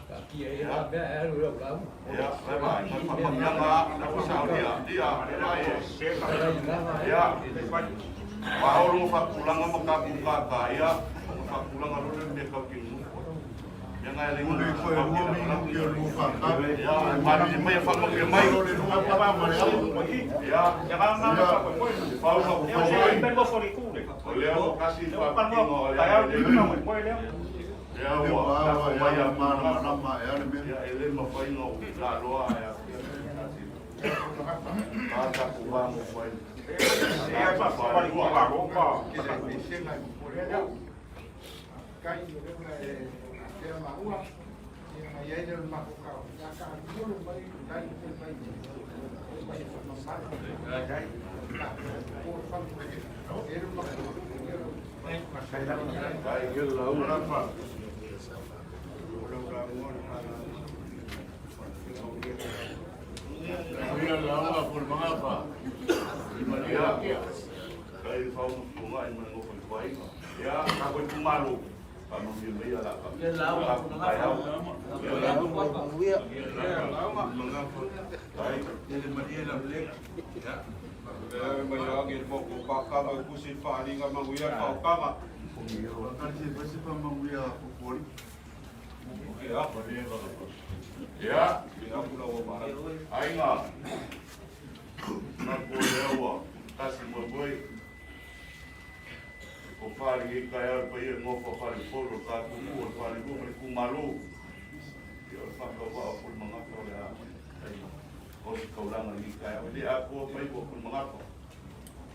Ia, le vai, mai whakamianga, na whasao ia, ia, ia, ia, Waholo whakulanga ma kaku kaka, ia, whakulanga lole me kau ki ngufu. Ia ngai le ngone koe lua mi ki o lua whakau. Ia, manu mai whakamuia mai. Ia, whau whau O lea ua kasi whakapinga o lea le Lea ua lafo mai a Pumangapa. Ia, e le mawhai ngau la loa ai a kia. Ka taku wā mo whai. Ia, kai whau tunga i mana ngoko i whainga. Ia, ka koe tumalo. Ka mamia mai a la ka. Ka Ia, aiga, ka koe lea ua kasi moemoe. Ko whāri e kai au pa ia ngofa whare polo ka kuku o whare rua le kumalo. Ia o whakawa o pul mangapa o le a. O si kaulanga i kai au. Le a koa pai o pul mangapa.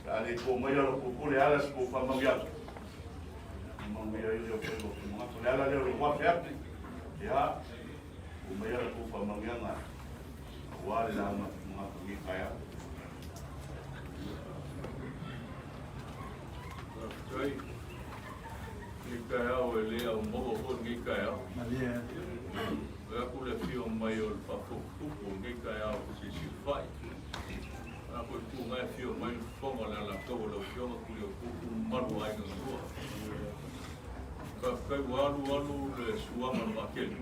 A le ko mai alo ko kole ala si ko whamau ia. Mau ia i o pai o pul mangapa. Le ala leo le wafe atu. Ia, o mai ala ko whamau ia ngā. Ua le lauga magafa i lenei taeao. Faafetai. Lenei taeao e le au maua foi lenei taeao. Oi aku le afio mai o le faafotutupu o lenei taeao fesilafai. A foi tuuga e afio mai le fofoga o le Alataua lau Afioga Tuliaupupu mamalu o Aiga na Lua. Faafetai ua alu alu le suaga o le vaatele.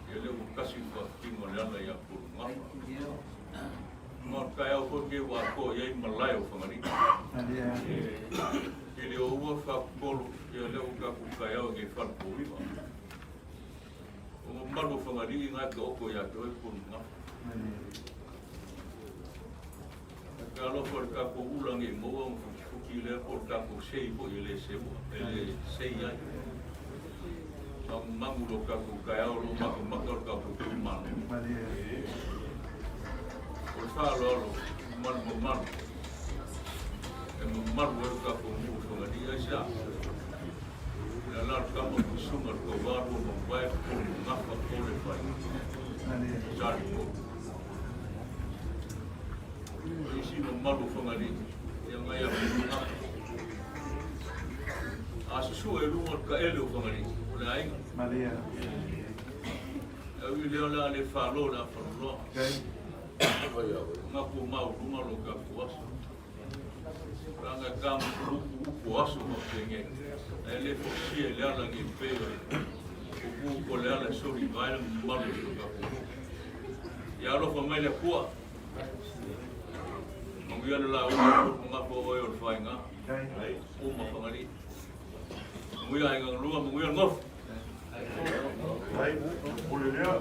Ia lea ua tasi le faafitiga o le ala ia Pulugafa. Ma o le taeao foi lenei ua atoa i ai malae o Fagalii. I le o ua faatolu, ia lea ua tatou taeao i nei falepouiva. O mamalu o Fagalii na e taoto ia te oe Pulugafa. E alofa i le tatou ula nei maua ma futifuti lea po o le tatou sei foi e le seua, e le sei ai. Magumagu lo tatou taeao lo matamata o le tatou itumalo. O le faaaloalo ma le mamalu e mamalu ai lo tatou nuu i Fagalii. Aisea? Le ala le tama kuisuga le taualu o mavae pulu gafa tole fai. Sali O isi mamalu o Fagalii, ia ngai a Pulega. A susue i luga o le taele o Fagalii, o le aiga. Malia. E ui lea o le a le falo le a faluloa. Nga po mau lunga lo ka ku aso. Ranga ka upu upu aso ma penge. E le fosia i le ala ngi pe o upu ko le ala sori vai le mamalu o ka ku. Ia alofa mai le Atua. Manuia le lauga o le magafa o oe o le faiga. Uma Fagalii. Manuia aiga na lua, manuia le nofo. Ai, pule lea,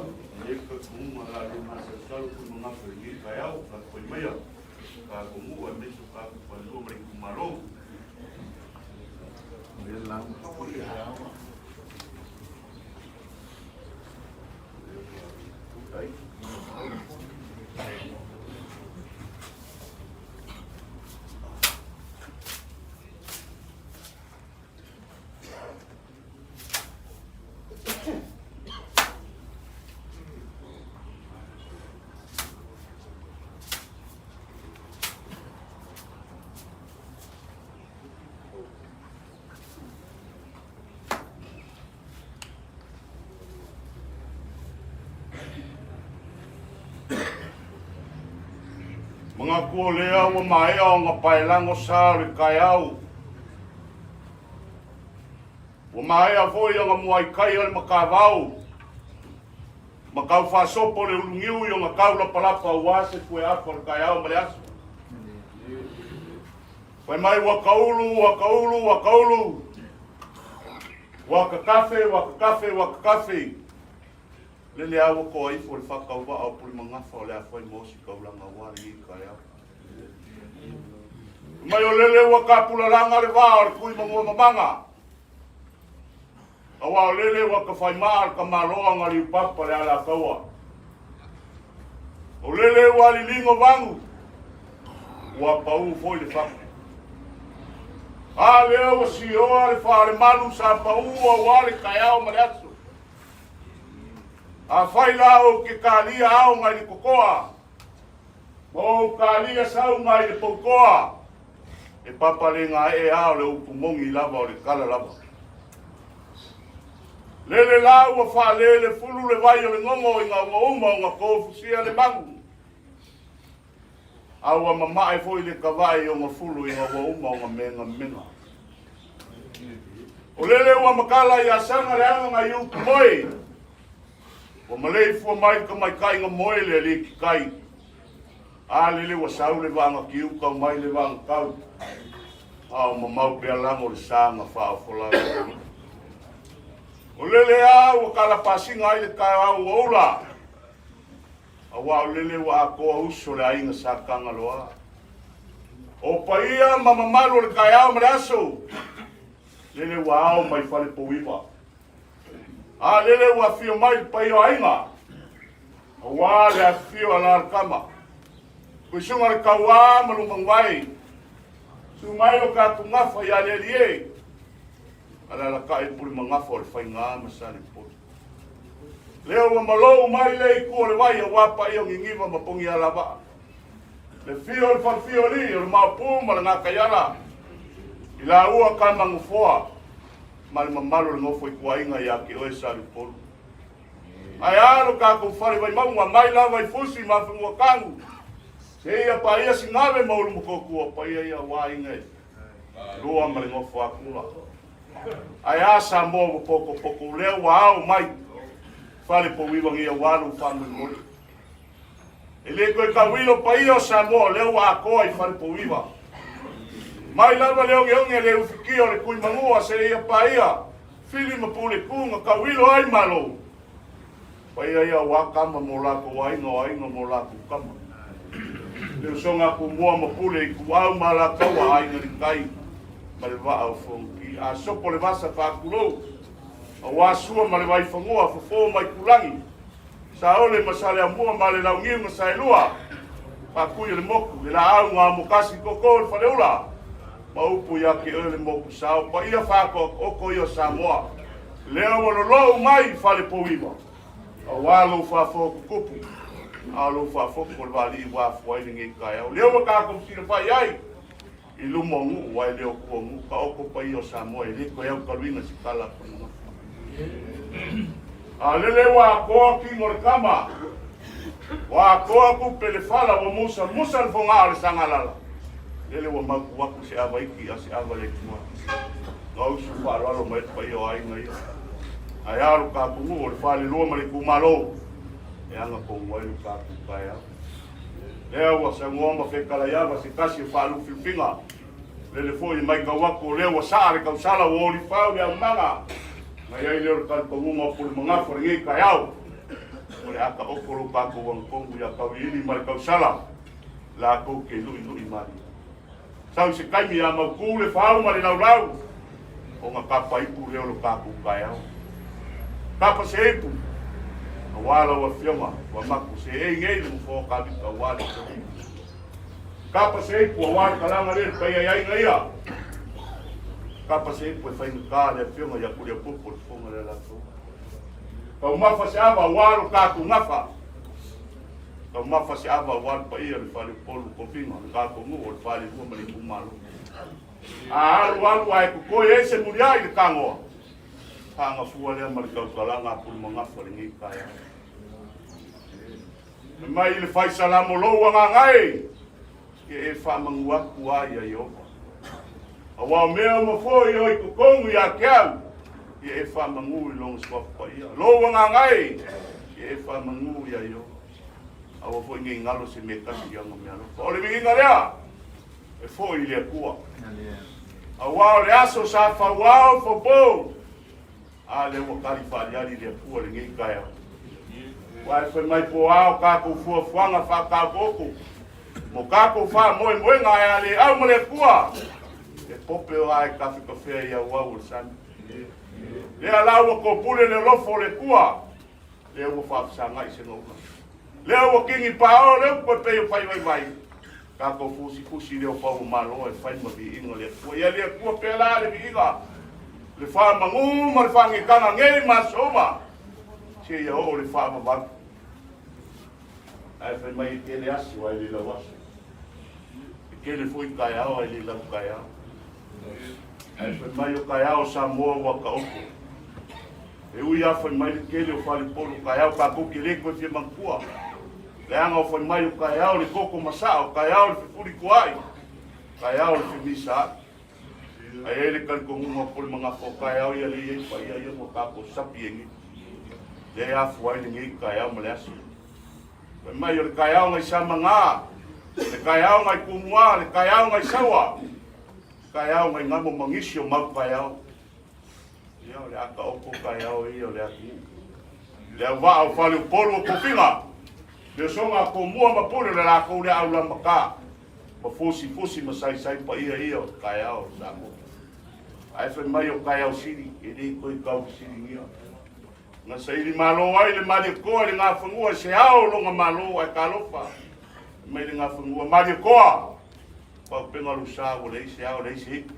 e ka kumunga la le masalosalo pule magafa i lenei taeao, tapuai maia, tatou nuu aemaise o tatou falelua ma le itumalo. Manuia le lauga. Manatu o lea ua maea ona paelago sa o le taeao. Ua maea foi ona muaikai a le matavao ma tau faasopo le uluniu i ona tau lapalapa aua se fueafa o le taeao ma le aso. Fai mai ua kaulu, ua kaulu, ua kaulu. Ua kakafe, ua kakafe, ua kakafe. Lele a ua toa ifo le faatauvaa o Pulemagafa o le a fai mo si taulaga aua lenei taeao. Fai mai o lele ua tapulalaga le vā o le kui manua mamaga. Aua o lele ua tafaimaa le tamaloa na liupapa le Alataua. O lele ua liligo vagu, ua pau foi le fatu. A lea ua sioa le faalemalu sa pau aua le taeao ma le aso. Afai la ou te kalia ao ngai le kokoa, ma ou kalia sau ngai le poutoa, e papa le gaee a o le upu moni lava o le tala lava. Lele la ua faalele fulu le vai o le gogo ina ua uma ona tofusia le magu. A ua mamae foi le tavae i ona fulu ina ua uma ona megamega. O lele ua makala ia Saga le aga nai upu moe. Ua maleifua mai le tamaitai na moe le alii kikai. A lele ua sau le vaaga kiuka mai le vaaga tau. A o mamau pea lago le sa na faaofolau. O lele a ua kalapasiga ai le taeao ua ula. Aua o lele ua atoa uso le aiga sa Tagaloa. O paia ma mamalu o le taeao ma le aso, lele ua ao mai Falepouiva. A lele ua afio mai le paia o aiga, aua le afifio a Lalakama. Kuisuga le tauā ma Lumangwai, su mai o tatou gafa ia Aliali e, alalatai le pule magafa o le faigā ma Salepolu. Lea ua malou mai le itu o le vai aua paia o Niniva ma Pogialavaa. Le fio o le falefia o alii o le Maopu ma le Gataiala i laua Kamanufoa ma le mamalu o le nofo ituaiga ia te oe Saliupolu. Ae a lo tatou fale Vaimauga mai lava i Fusi ma Fanuatanu seia paia Sinave ma Ulumotootua paia ia aua aiga e lua ma le nofo akula. Ae a Samoa ua potopoto lea ua ao mai fale pouiva nei aua lou faamoemoe. E le toe tauilo paia o Samoa lea ua atoa i fale pouiva. Mai lava le ogeoge a le ufitia o le Tuimanua seia paia Fili ma Puleku na tauilo ai Malo. Paia ia aua tama mo latou aiga o aiga mo latou tama. Le usoga a Tumua ma Pule Ituau ma Alataua aiga i le tai ma le vaa o Fonoti. A sopo le vasa faatulou aua Sua ma le Vaifanua, Fofo ma Itulagi, Saole ma Saleamua ma le Launiu na Saelua, Faatui o le motu, le laau na amokasi toto o le Faleula, ma upu ia te oe le motu sao, paia faatoatoto ia o Samoa, lea ua lolou mai i Falepouiva, aua lou faafoa tutupu, a o lou faafoto o le vaalii ua afua ai lenei taeao. Lea ua tatou silafai ai i luma o nuu, ae le o tua o nuu, taoto paia o Samoa e le toe autaluina se tala a Pulemagafa. A lele ua atoa tino o le tama, ua atoa tupe le fala, ua musamusa le fogaa o le sagalala. Lele ua mautu atu se ava iki a se ava le tua. Gausu faaaloalo mai le paia o aiga ia. Ae a lo tatou nuu o le falelua ma le itumalo e aga tonu ai lo tatou taeao. Lea ua saunoa ma fetalai ava se tasi o faalufilufiga. Lele foi e maitau atu o lea ua saa le tausala ua olifau le aumaga. Na i ai lea o le talitonuga o Pulemagafa lenei taeao. O le a taoto lo tatou agatonu ia Tauiliili ma le tausala latou te luilui malie. Sau i se taimi a mautu le fau ma le laulau ona tapa ipu lea o lo tatou taeao. Tapa se ipu aua lau afioga ua maku se ei nei le nofoa o Kavita aua le afioga. Tapa se ipu aua le kalaga lea le paia i aiga ia. Tapa se ipu e faigata le afioga ia Kuliapopo le fofoga le latou. Taumafa se ava aua lo tatou gafa. Taumafa se ava aua le paia le faleupolu tofiga le tatou nuu o le falelua ma le itumalo. A alu alu ae totoe ai se muliai le tagoa, faagafua lea ma le tautalaga a Pulemagafa lenei taeao. Fai mai le fai salamo lou agaga e, ia e faamanu atu ai ia Ieova. Aua o mea uma foi o i totonu ia te au, ia e faamanu i lona suafa paia. Lou agaga e, ia e faamanu ia Ieova. Aua foi nei galo se mea tasi i ana mea alofa. O le viiga lea, e foi i le Atua. Aua o le aso sa fauao fopou, a lea ua tali faaliali le Atua lenei taeao. Ua e fai mai po a o tatou fuafuaga faataotooto mo tatou faamoemoega ae a le au ma le Atua, e pope o a e tafetafea i auau o le sami. Lea la ua topule le alofa o le Atua, lea ua faafesagai se gauga. Lea ua kini paao le upu e pei o faivaivai, tatou fusifusi leo pau o Malo e fai ma viiga le Atua. Ia le Atua pea la le viiga, le faamanu ma le faagetaga nei ma aso uma, seia oo le faavavau. Ae fai mai e tele aso ae le lau aso. E tele foi taeao ae le lau taeao. Ae fai mai o taeao o Samoa ua taoto. E ui lava fai mai le tele o falepolu taeao tatou te le toe fia manatua. Leaga o fai mai o taeao le toto masaa, o taeao le fefulituaai, taeao le femisaai. Ae i ai le talitonuga o Pulemagafa o taeao ia lea e i ai paia ia mo tatou sapi ai nei. Lea e afua ai lenei taeao ma le aso. Fai mai o le taeao nai Samagā, le taeao nai Tumua, le taeao nai Saua, le taeao nai Gamo ma nisi o mau taeao. Ia, o le a taoto taeao ia o le atunuu. Le auvaa o Faleupolu o Tofiga, le usoga a Tumua ma Pule, o le latou lea aulamata ma fusifusi ma saisai paia ia o taeao o Samoa. Ae fai mai o taeao sili, e le toe taufesiligia. Na saili malo ai le Malietoa i le Gafanua i se ao o lona Malo ae talofa mai le Gafanua. Malietoa, paupega lou sa ua leai se ao, leai se ipu.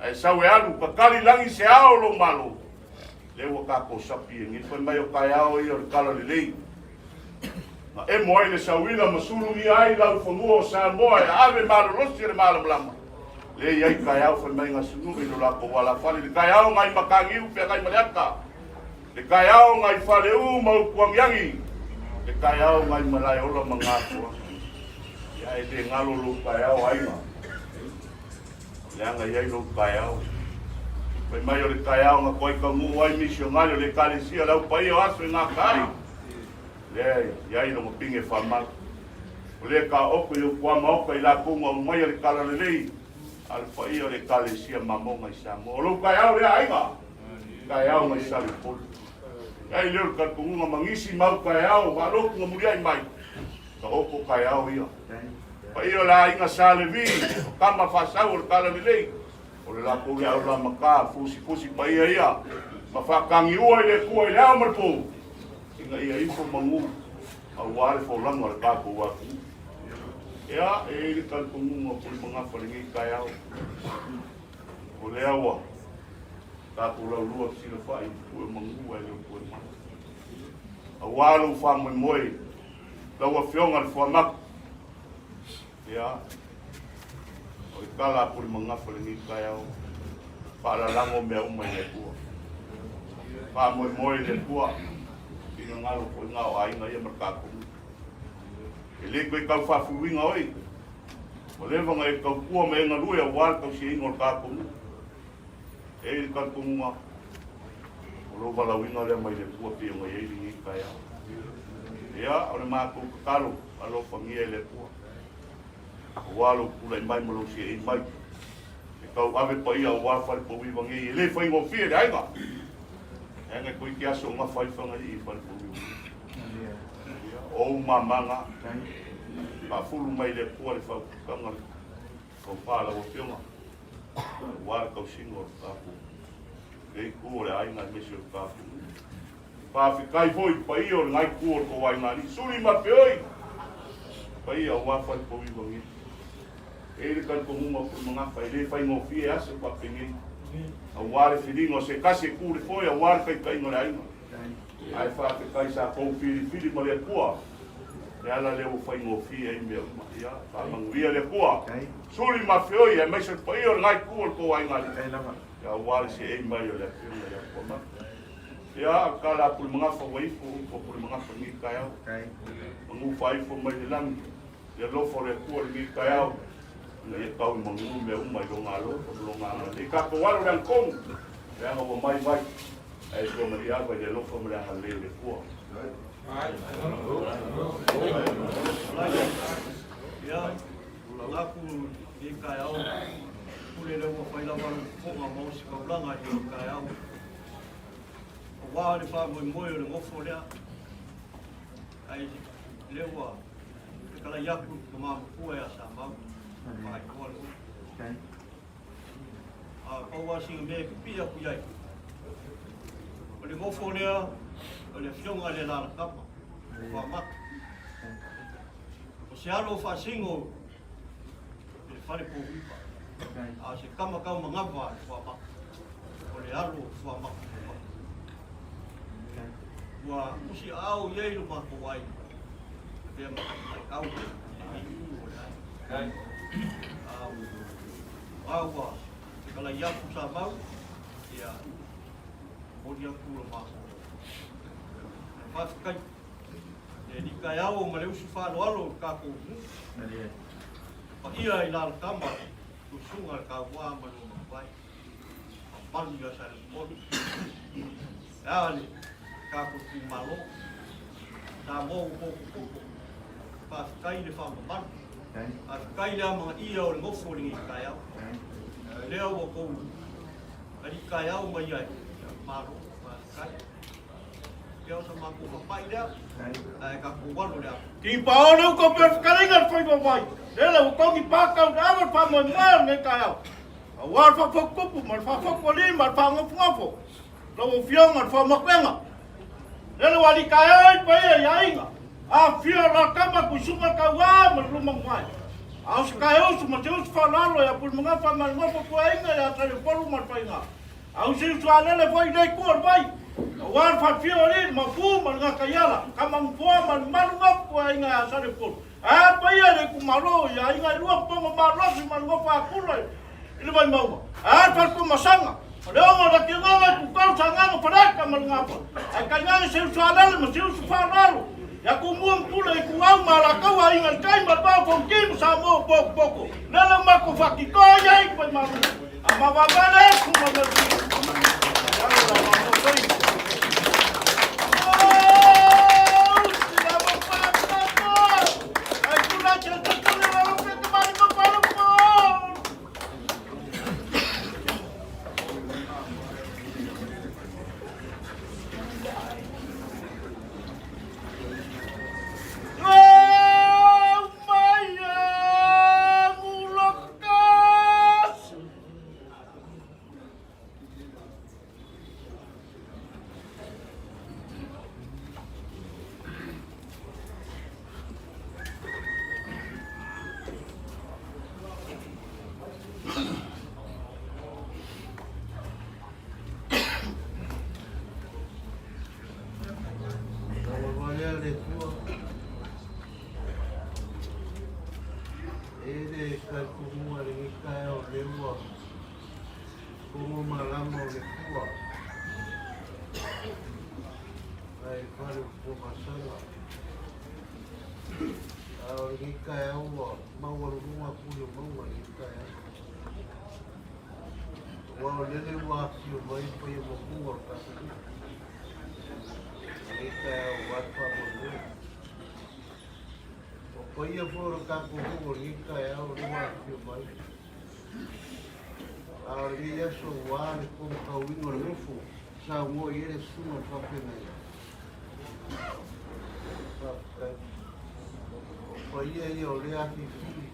Ae sau e alu, tatali lagi se ao o lou Malo. Lea ua tatou sapi ai nei, fai mai o taeao ia o le tala lelei. Na emo ai le sauila ma sulugia ai laufanua o Samoa e ave malolosi e le malamalama. Lea e i ai taeao fai mai gasunui i lo latou alafale, le taeao nai Mataniu feagai ma le ata, le taeao nai Faleu ma Utuagiagi, le taeao nai Malaeola ma Gafoaga. Ia e le galo lou taeao aiga. Leaga i ai lou taeao. Fai mai o le taeao na toai taunuu ai misionari o le Ekalesia le Au Paia o Aso e gata ai. Lea i ai lona pine faamalu. O lea taoto i ou maota i latou na aumaia le talalelei a le paia o le Ekalesia Mamoga i Samoa. O lou taeao lea aiga, taeao mai Saleupolu. Ai lea o le talitonuga ma nisi mau taeao faalotu na muliai mai, taoto taeao ia. Paia o le aiga Sa Levi, o tama faasau o le talalelei, o le latou lea aulamata fusifusi paia ia, ma faatagiua i le Atua i le ao ma le po, ina ia ifo manu aua le folauga o le tatou atunuu. Ia, e i ai le talitonuga o Pulemagafa i lenei taeao, o lea ua tatou laulua fesilafai i pue o manu ae le o toe mai. Aua lou faamoemoe lau Afioga i le Fuamaku, ia, o le tala a Pulemagafa i lenei taeao, faalalago mea uma i le Atua. Faamoemoe i le Atua, finagalo foi na o aiga ia ma le tatou nuu. E le toe tau faafuluina oe, ua leva ona e tautua ma e galue aua le tausiaina o le tatou nuu. E i ai le talitonuga, o lou valaauina lea mai le Atua pei ona i ai lenei taeao. Ia, o le matou tatalo, alofagia e le Atua, aua lou tulai mai ma lou seei mai, e tauave paia aua Falepauiva nei, e le faigofie le aiga. Leaga e toeitiiti aso o gafa ai Fagalii i Falepauiva nei. Ia, o ou mamaga, faafulu mai le Atua le faautautaga le tofa a lau Afioga, aua le tausiga o le tatou lea itu o le aiga aemaise o le tatou nuu. Faafetai foi i le paia o lena itu o le tou aiga alii, suli ma feoi paia aua Falepauiva nei. E i ai le talitonuga o Pulemagafa e le faigofie aso faapenei, aua le filiga o se tasi e tu le foe aua le taitaiga o le aiga. Ae faafetai sa tou filifili ma le Atua, le ala lea ua faigofie ai mea uma. Ia, faamanuia le Atua, suli ma feoi aemaise le paia o lena itu o le tou aiga alii, ia aua le seei mai o le Afioga ia Fuamalu. Ia, tala a Pulemagafa ua ifo upu a Pulemagafa i lenei taeao. Manu faaifo mai le lagi, le alofa o le Atua i lenei taeao, ina ia tau i manu mea uma i lona alofa ma lona agalelei. Tatou alo i le agatonu, leaga ua mai mai, ae tua maliava i le alofa ma le agalelei o le Atua. Ia, lalaku lenei taeao, pule lea ua fai lava lau fofoga ma ositaulaga i lenei taeao. Aua le faamoemoe o le nofo lea, ai lea ua fetalai atu le tama matua ia Samau, faailoa le upu. A pau lava sina mea e pipii atu i ai, o le nofo lea o le afioga i le Alalatama, o Fuamatu. O se alo o faasino i le fale pouiva, a o se tama tau manava a le Fuamatu, o le alo o Fuamatu. Ua tusi aao i ai lo matou aiga, avea ma taitai i lenei itu o le aiga. A ua fetalai atu Samau, ia momoli atu lo matou faafetai. Le alii taeao ma le usu faaaloalo o le tatou nuu. Paia i Lalakama, Tusuga le Taua ma lua mavae. Mamalu ia Saleupolu. E a le tatou itumalo. Samoa ua potopoto. Faafetai le faamamalu. Faafetai le amanaia o le nofo i lenei taeao. Lea ua tou alii taeao mai ai. Malo, faafetai. Ia o sa matou papai lea, ae tatou alo le alo. Tipaoa le uta o Perefataliga le faiva vai, lele ua togi pa tau le ava le faamoemoe o lenei taeao. Aua le faafotutupu ma le faafotualii ma le faanofonofo, lau Afioga le Faamakuega. Lele ua alii taeao ai paia i aiga, afifio la tama Tuisuga Tauā ma le Lumanuae. A o se taeusu ma se usu faaaloalo ia Pulemagafa ma le nofo tuaiga ia Saleupolu ma le Faiga. A o se usu alele foi i lenei itu o le vai. Aua le faafia o alii, le Maopu ma le Gakaiala, Kamanupoa ma le mamalu gafu o aiga ia Salepolu. Ae a le paia i le itumalo i aiga e lua Pogo Malosi ma le nofo a Kula i le Vaimauga. Ae a le Faletuamasaga, Faleogo, Latiagoga, Itutolu, Sagaga, Faleata ma le Gafa. Ae tainane se uso alele ma se uso faaaloalo ia Tumua ma Pule, Ituau ma Alataua, Aiga i le Tai ma le Vaa o Fonoti ma Samoa o Pokopoko. Lele o matou faatitoa ai ai Vaimalu. A mavavale atu ma E le talitonua lenei taeao o lea ua togo malama o le Atua ae fale o Tuamasaga. A o lenei taeao ua maualuluga pule o mauga lenei taeao. Aua o lele ua afifio mai paia maualuga o le tatou nuu. Lenei taeao aua le faamoemoe. O paia foi o le tatou nuu o lenei taeao o lea ua afifio mai. A o lenei aso ua le fono o le nofo, saunoa i ai le susuga i le faafeagaiga. Faafetai. O paia ia o lea afifi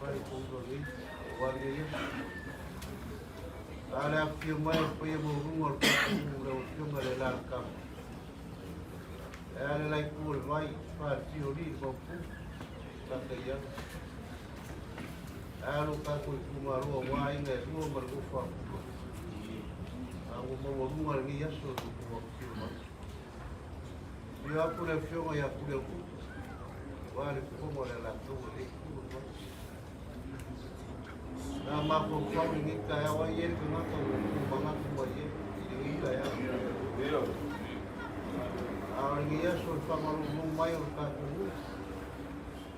faaifoiga o lenei, aua lenei aso. A o le afifio mai o le paia maualuga o le tatou nuu lau Afioga i le Alalatama. E a le la itu o le vai, faatio alii le Maopu, Sataiala. E a lo tatou itumalo aua aiga e lua ma le nofo a Pula. A ua maualuga lenei aso i lo outou afifio mai. Afio atu le afioga ia Puleotutu, aua le fofoga o le Alataua i lenei itu o le vai. Na mafaufau i lenei taeao ai e le tagata ua ou manatu mai ai i lenei taeao. A o lenei aso i le faamalolo mai o le tatou nuu,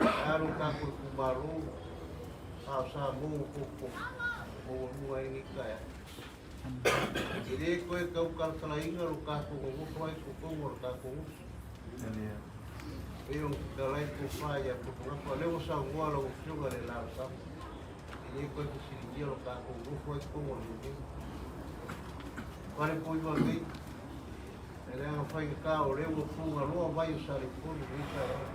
ae a lo tatou itumalo, a o Samoa ua potopoto maualuga ai lenei taeao. E le toe tau talatalaina lo tatou nonofo ai i totonu o le tatou nuu. Pei ona fetalai tofa ia Pulemanatu, a o lea ua saunoa lau Afioga i le Alalatama, e le toe fesiligia lo tatou nofo ai i totonu o le nuu nei. Falepuiva nei, e leaga faigata o lea ua pugaloa vai o Salepolu i lenei taeao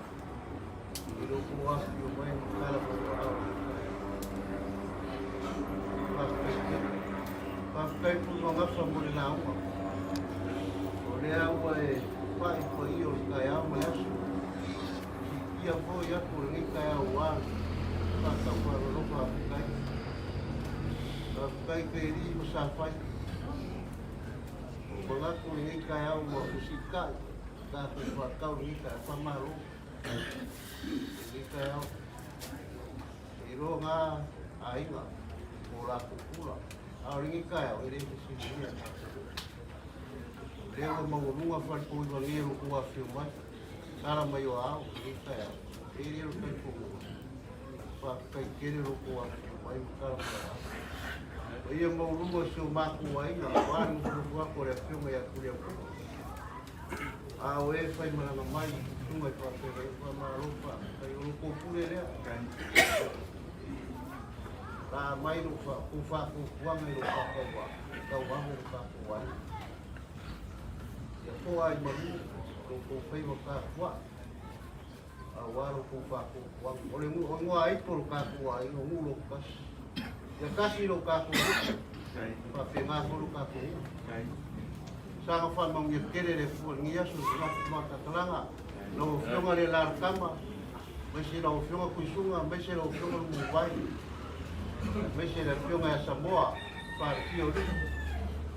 i lo outou afifio mai ma tala mai o aao i lenei taeao. Faafetai tele. Faafetai Pulemagafa mo le lauga. O lea ua e pai paia o le taeao ma le aso. Siitia foi atu o lenei taeao ua le faataufaaloalo faafetai. Faafetai Keri ma Safai. Ua manatu lenei taeao ua fesiitai tatou faatau lenei taeao. Faamalo lenei taeao. E iloa ngā aiga o latou pula. A o lenei taeao e le fesiligia e tatou. O lea ua maualuga falepoiva nei o lo outou afifio mai, tala mai o ao i lenei taeao, e le o le talitonuga. Faafetai tele lo outou afifio mai ma tala mai o ao. O ia maualuga o si o matou aiga, aua le nofonofo atu a le Afioga ia Tuliaupupu. A o e fai malaga mai i susuga i faafeagaiga, faamalo faafetai. O lo outou pule lea. La mai lo kou faatuatuaga i lo faatauvaa, tauave lo tatou aiga. Ia toa ai malu lo tou faiva tapuai, aua lo tou faatuatuaga. O le igoa ipo lo tatou aiga, o nuu loto tasi. Ia tasi lo tatou nuu, faapena foi lo tatou nuu. Saga faamanuia tele le Atua i lenei aso i le matatalaga. Lau Afioga le Alalatama, aemaise lau Afioga Tuisuga, aemaise lau Afioga Lumuvai, aemaise le Afioga ia Samoa, Faletia o Lii.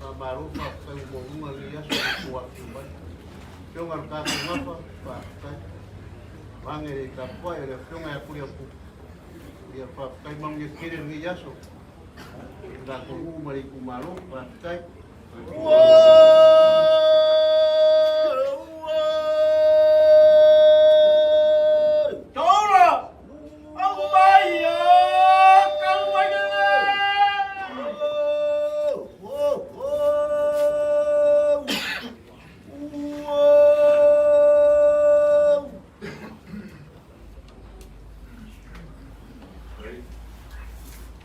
Faamalo faafetai ua maualuga lenei aso i le tou afifio mai. Afioga i le tatou gafa, faafetai. Vaeane le tapuai a le Afioga ia Tuliaupupu, ia faafetai manuia tele lenei aso i le tatou nuu ma le itumalo. Faafetai. Taula! Aumai kau mai le!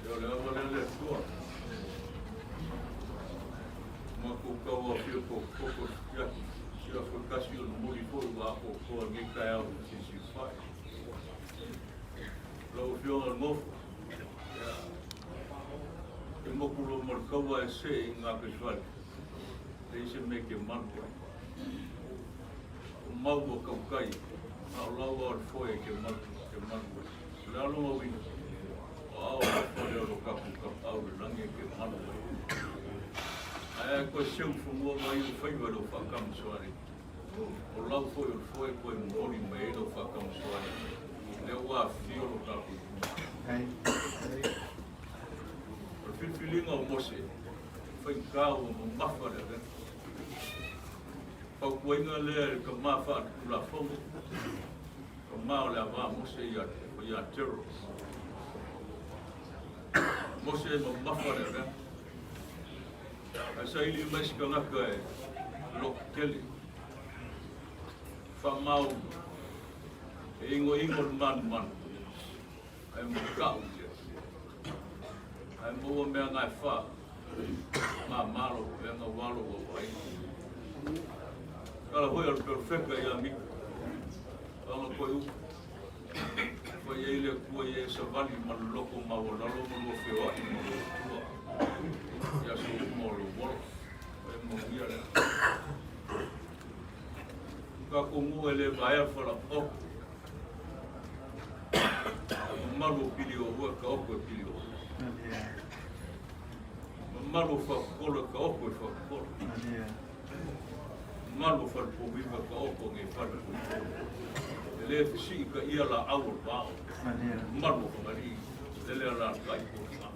Ia o le ava lea le Atua. Matou tau afio tokotoko i atu sia foi tasi o momoli foi ua atoatoa i lenei taeao i Siusiufae. Lau Afioga i le Nofo, ia, e moku loa ma le taua e see i gataifale, leai se mea e te malu ai. O mau ua tautai, a o lau lava o le foe e te malu, te malu ai. O le a lona uiga? O ao alofa lea o lo tatou Tapaau i le lagi e te malu ai. Ae a e toe seu i fanua ma iu faiva i lou faatamasoalii, O lau foi o le foe e toe momoli mai ai lau faatamasoalii, lea ua afifio lo tatou itumalo. O le filifiliga o Mose, faigata ua mamafa le avega. Fautuaina lea e le tama faaletulafono, tama o le ava a Mose ia Tero. Mose e mamafa le avega. Ae saili mai se tagata e lototele, faamau e igoigo le manumanu, ae matau i le Atua. Ae maua mea gaefa, mama lou avega ua lou auaiga. Tala foi a le perofeta ia Mika, o ana toe upu, Fai ai le Atua ia e savali ma le loto maualalo ma lua feoai ma lou Atua i aso uma o lou ola. E manuia lea. Tatou nuu e le vaea le falaoto. Mamalu o Pilioua e taoto e Pilioua. Mamalu o Fakolo e taoto e Fakolo. Mamalu o Falepouiva e taoto nei Falepouiva. E le fesii ka ia laau o le vao. Mamalu o Fagalii, lele alaalatai po le vao.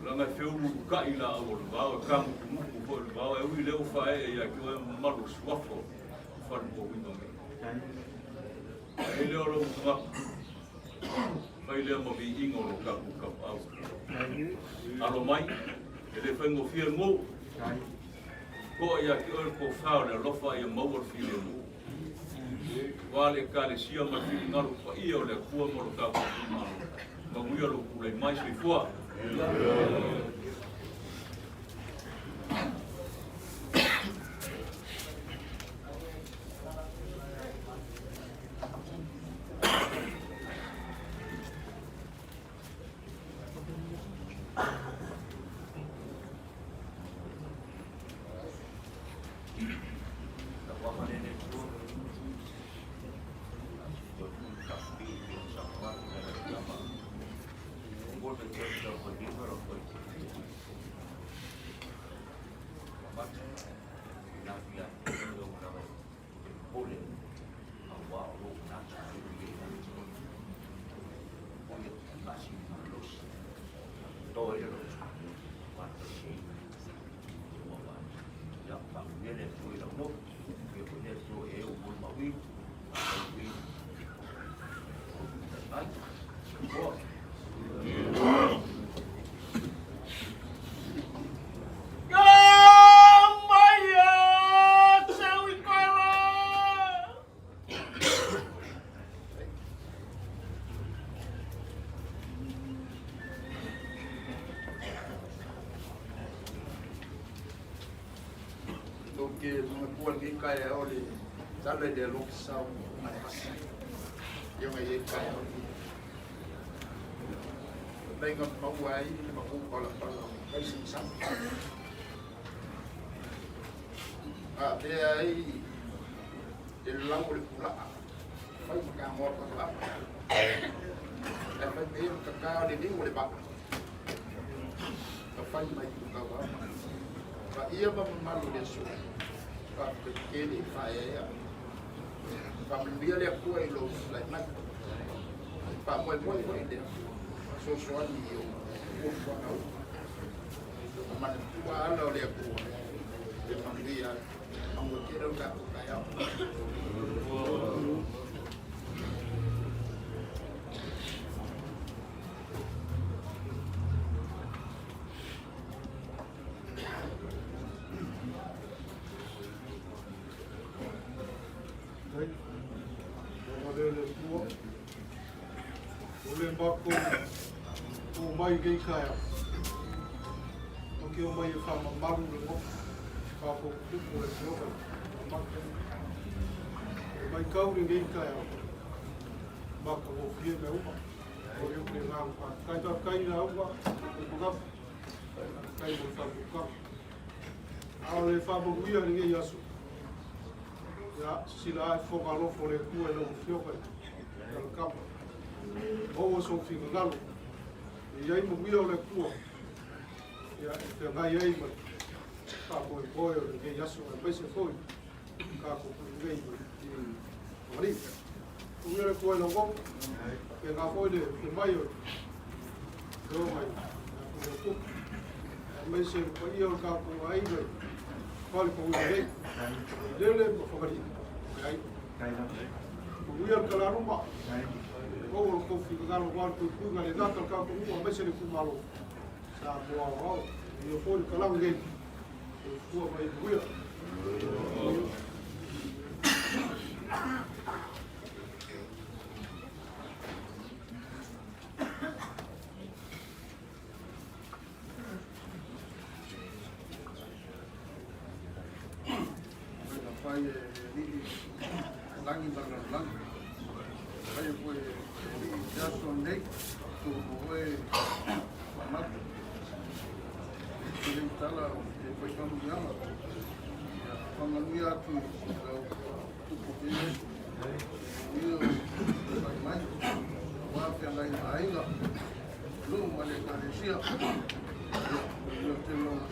Leaga e feululukai laau o le vao, e kamutumutu foi le vao, e ui lea ua faaee ia te oe mamalu o suafa o Falepouiva nei. Ai lea o lou tagata, fai lea ma viiga o lo tatou Tapaau. Alo mai, e le faigofie le nuu. Toa ia te oe le tofa o le alofa ia maua le filemu. Aua le Ekalesia ma le finagalo paia o le Atua ma lo tatou itumalo. Manuia lou tulai mai. Soifua. Ke manatua lenei taeao le tala i le alofa sao mai pasi. Ia ngai e taeao ni. Mai ngā maua ai le maku pala pala kai sing sang. A pea ai le lau o le pula'a. Fai ma ka ngoa pa la. E fai me ka ka le ni o le ba. Ka fai mai i tauama. Paia ma mamalu i le aso. Faafetai tele i faaeaea. Faamanuia le Atua i lou tulai mai. Faamoemoe foi le fesoasoani i ou fuafuaga uma. Manatua ala o le Atua e manuia ai. Manuia tele o tatou taeao. O le makou o mai nei taeao, o ke o mai e whamamaru le mo, whakokutupu le fioga, mamake. E mai kau le nei taeao, maka o fie me uma, o le le ngā kai tā kai la uma, o magafu, kai mo whakuka. A o le whamanuia le nei aso, ia sila ai foga alofa o le Atua i lau Afioga i le kama. Maua sou finagalo, e i ai manuia o le Atua, ia e feagai ai ma le faamoemoe o lenei aso, aemaise foi tatou pule nei ma le Fagalii. Manuia le Atua i lau nofo, faapena foi le afio mai o le Afioga i le Tupu, aemaise le paia o le tatou aiga i fale pauina nei, Lele ma Fagalii. Ai. Manuia le talaluma. Maua lo tou finagalo aua le puipuiga le gata o le tatou nuu aemaise le itumalo Samoa aoao. Manuia foi le talaga nei. Soifua ma ia manuia. Na fai e alii lagi ma le lalolagi. Fai e foi e alii i te aso nei, tu mo oe whanatu. Te lei tala o te whai whanuianga. Ia whanganuia atu i lau tupu te Yesu. Ia o whai mai. Wā whengai aiga. Nuu ma le Ekalesia. Ia, ia te loa.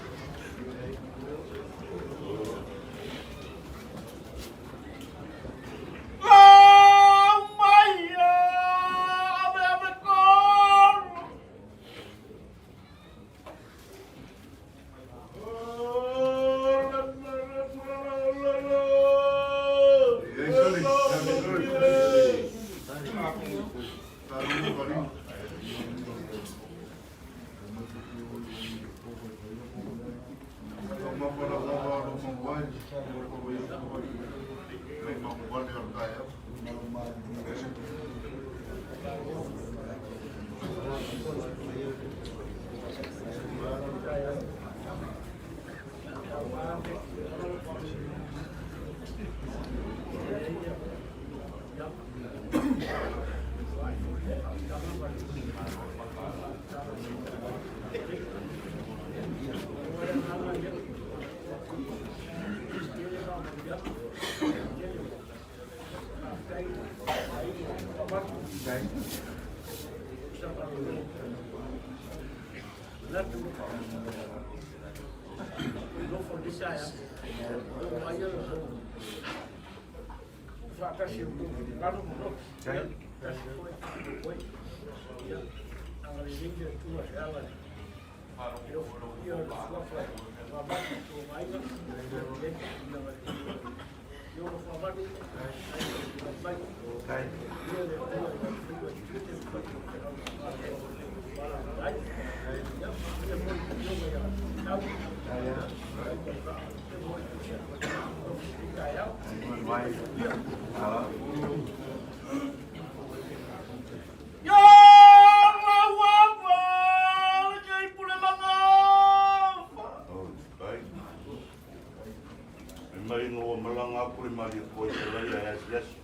Mai ina ua malaga aku le Malietoa i Salaia e asiasi,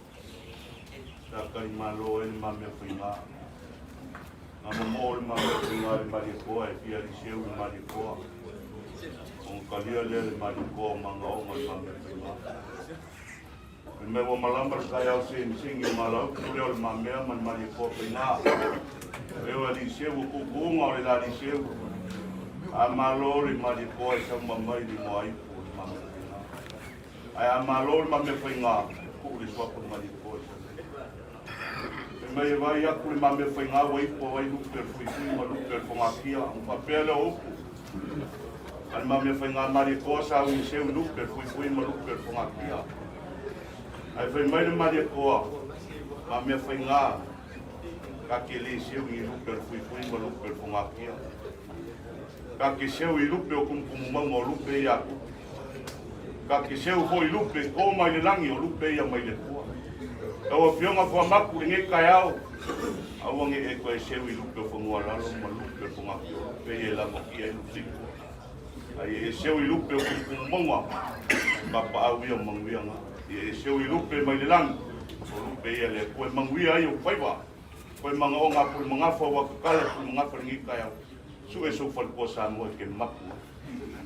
sa kali malo ai le mamea faiga. Na momoo le mamea faiga i le Malietoa e fia aliseu le Malietoa. Ona talia lea le Malietoa o magaoga le mamea faiga. Fai mai ua malama le taeao segisegi o Malautu lea o le mamea ma le Malietoa faiga. Leo aliseu o tuutuuga o le la aliseu. A malo le Malietoa e sauma mai le igoa ipu o Le Mamea Faiga. Ae a malo Le Mamea Faiga, e tuu le suafa o le Malietoa i Salega. Fai mai e vaai atu Le Mamea Faiga ua ipu a vai lupe o le fuifui ma lupe o le fogatia, ona faapea lea o upu a Le Mamea Faiga Malietoa sa ui seu i lupe o le fuifui ma lupe o le fogatia. Ae fai mai le Malietoa, Mamea Faiga, Ta te le seu i lupe o le fuifui ma lupe o le fogatia. Ta te seu i lupe o kumukumumauga o lupe ia a Tupu. Ta te seu foi i lupe to mai le lagi o lupe ia mai le Atua. Lau Afioga Fuamaku i lenei taeao, aua ne i e toe seu i lupe o fanua lalo ma lupe o fogatia o lupe ia e lavakia ai lupe i tua. A ia e seu i lupe o kumukumumauga, papaau ia o manuia na. Ia e seu i lupe mai le lagi, o lupe ia le Atua e manuia ai ou faiva. Koe manaoga a Pulemagafa ua tatala e Pulemagafa i lenei taeao. Sue sou faletua Samoa e te mapu ai.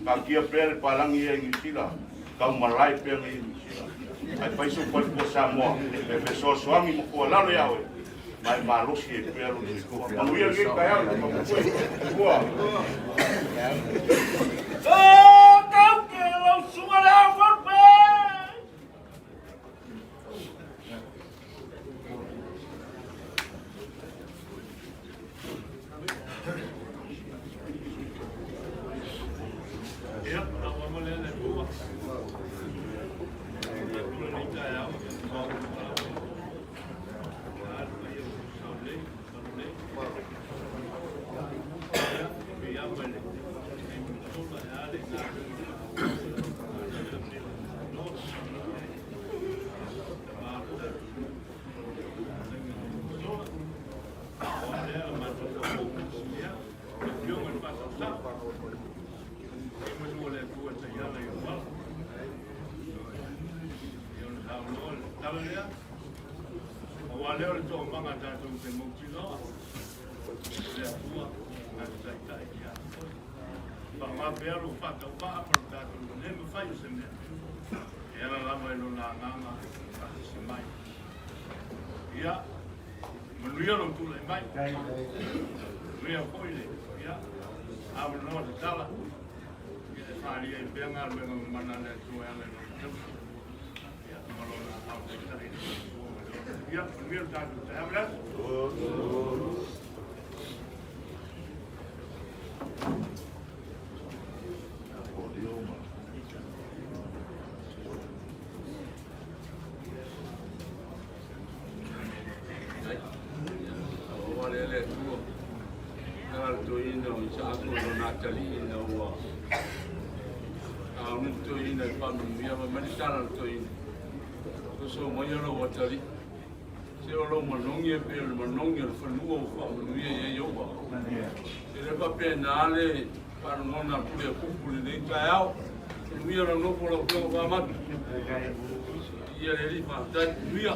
Taatia pea le palagi ia i Niu Sila, tau malae pea nei i Niu Sila. Ae fai sou faletua Samoa e fesoasoani ma tuualalo ia oe, ma e malosi ai pea lou soifua. Manuia lenei taeao i le faamoemoe. Ua. O tauke lau susuga le au falupe. Ia, Aua lea o le toomaga tatou te mautinoa, le Atua na te taitai ia te oe. Faaaoga pea lou faatauvaa ma lo tatou le mafai o se mea. E ala lava i lona agaga faatasi mai. Ia, manuia lou tulai mai. Manuia foi le, ia, avanoa tatala. Ia, e faaalia ai pea galuega mamana a le Atua e ala i lona tausi. Ia, ma lona ao taitai i le soifua ma le ola. Ia, manuia lo tatou taeao ma le aso. Se o lou manogi e pei o le manogi o le fanua ua faamanuia i ai Ieova. E le faapena le faalogona a Pule a Kupu i lenei taeao. Manuia lau nofo lau Afioga Faamatu. Ia le Alii faafetai. Manuia.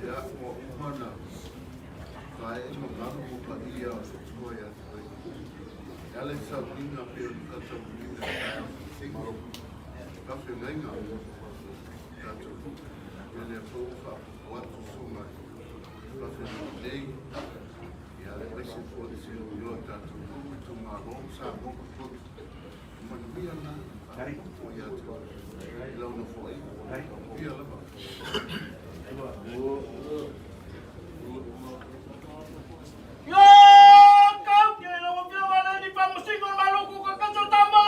Ia, ua uma ona fae'e ma vanu mo paia o le Atua ia te oe. E ala i sauniga pei o le tautaunina i taeao fetege, faafeagaiga o tatou nuu, ia lea foi ua faaopoopo atu susuga i faafeagaiga nei, ia aemaise foi le seluioa o tatou nuu, itumalo ma Samoa ma totonu. Manuia na faaopoopo ia te oe i lau nofoaiga. Manuia lava. Yo kau ke lau afioga le ni faamasino o le Malo Kukakaso Tama.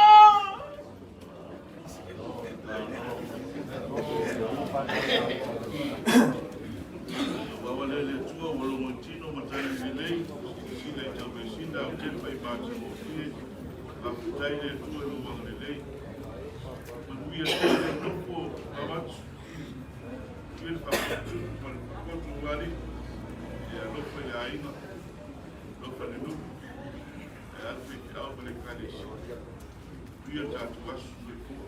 Wawa le le Atua ua logo i tino ma tali lelei, sila i tauvesina au tepa i matagofie, faafetai le Atua i lou agalelei. Manuia tele le nofo avatu, manuia le faaputuputu ma le fakoto o Alii, e alofa i le aiga, alofa i le nuu, e alu faifeau ma le Ekalesia. Manuia le tatou aso. Soifua.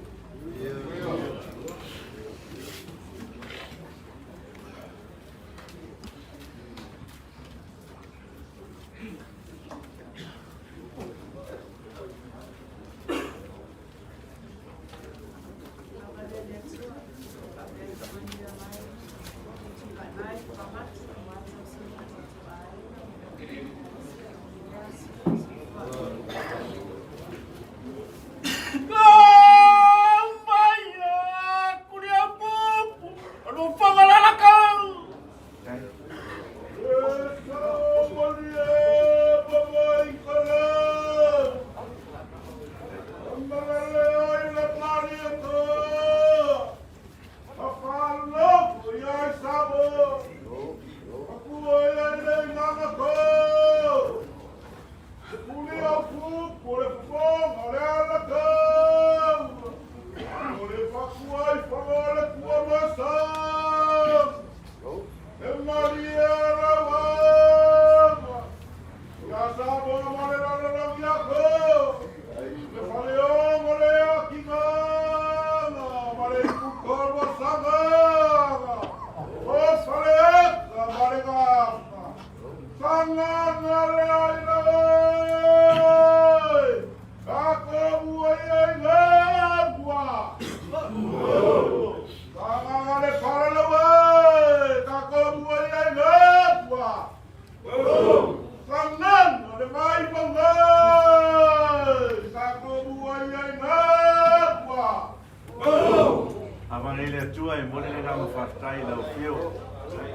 Agalelei le Atua e momoli le agaga faafetai i lau afio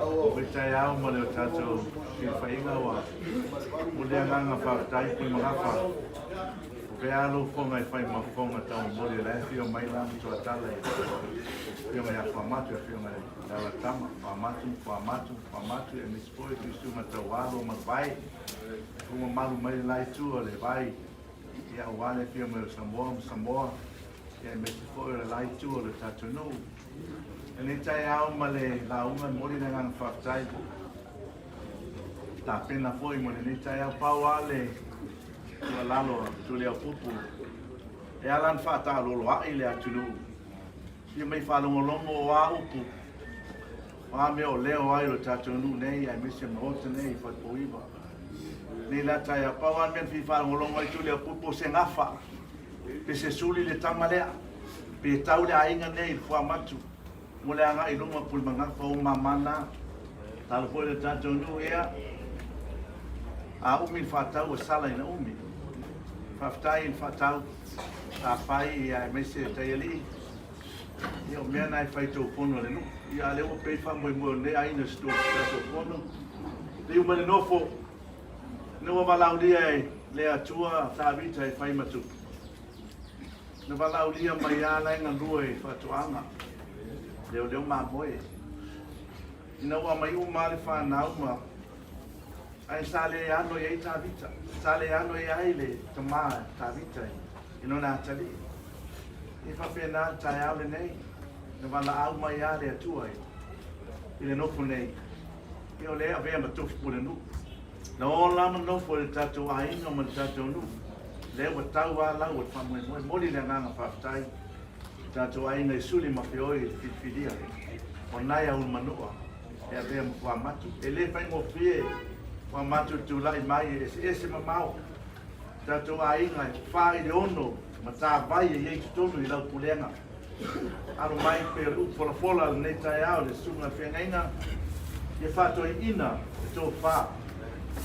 o le taeao ma le o tatou tilofaiga ua momoli le agaga faafetai pule magafa o vea lou fofoga e fai ma fofoga taumomoli o la e afio mai la matuatala i afioga ia Fuamatu afioga i Alalatama Fuamatu Fuamatu Fuamatu e misi foi tuisuga taualo ma le vai ua mamalu mai le la itu o le vai ia aua le afio mai o Samoa ma Samoa ia aemaise foi o le la itu o le tatou nuu. Lenei taeao ma le lauga e momoli le agaga faafetai. Tapena foi mo lenei taeao pau lava le tuualalo a Tuliaupupu e ala ona faataaloloai le atunuu. Fia mai faalogologo o a upu, o a mea o leo ai o le tatou nuu nei aemaise Maota nei i Falepouiva. Nei la taeao, pau lava le mea na fia faalogologo ai Tuliaupupu o se gafa. Pe se suli le tama lea, pe tau le aiga nei i le fuamatu mo le agai i luma Pulemagafa o mama na. Talo foi le tatou nuu ia, a umi le faatau ua sala ina umi. Faafetai i le faatau sa fai ia aemaise Taialii. Ia o mea na e fai tou fono a le nuu. Ia a lea ua pei faamoemoe o lenei aiga i se tatou fono. Liu mai le nofo. Ina ua valaaulia e le Atua Tavita e fai ma tupu. Na valaaulia mai a la e galue i faatoaga, leoleo mamoe. Ina ua aumai uma le fanau ma ae sa le ano i ai Tavita. Sa le ano i ai le tama Tavita i lona atalii. E faapena le taeao lenei, na valaau mai a le Atua i le nofo nei. Ia o lea e avea ma tofi pulenuu. Na ola ma nofo i le tatou aiga ma le tatou nuu. Lea ua tau lava lau o le faamoemoe. Momoli le agaga faafetai i le tatou aiga i Suli ma Feoi i le filifilia o Naea Ulumanua e avea ma fuamatu. E le faigofie fuamatu le tulai mai e eseese mamao tatou aiga e 4 i le 6 matavai e i ai i totonu i lau pulega. Alo mai pei o le upu folafola o lenei taeao i le Susuga i le Feagaiga, ia faatoeaiina le tofa.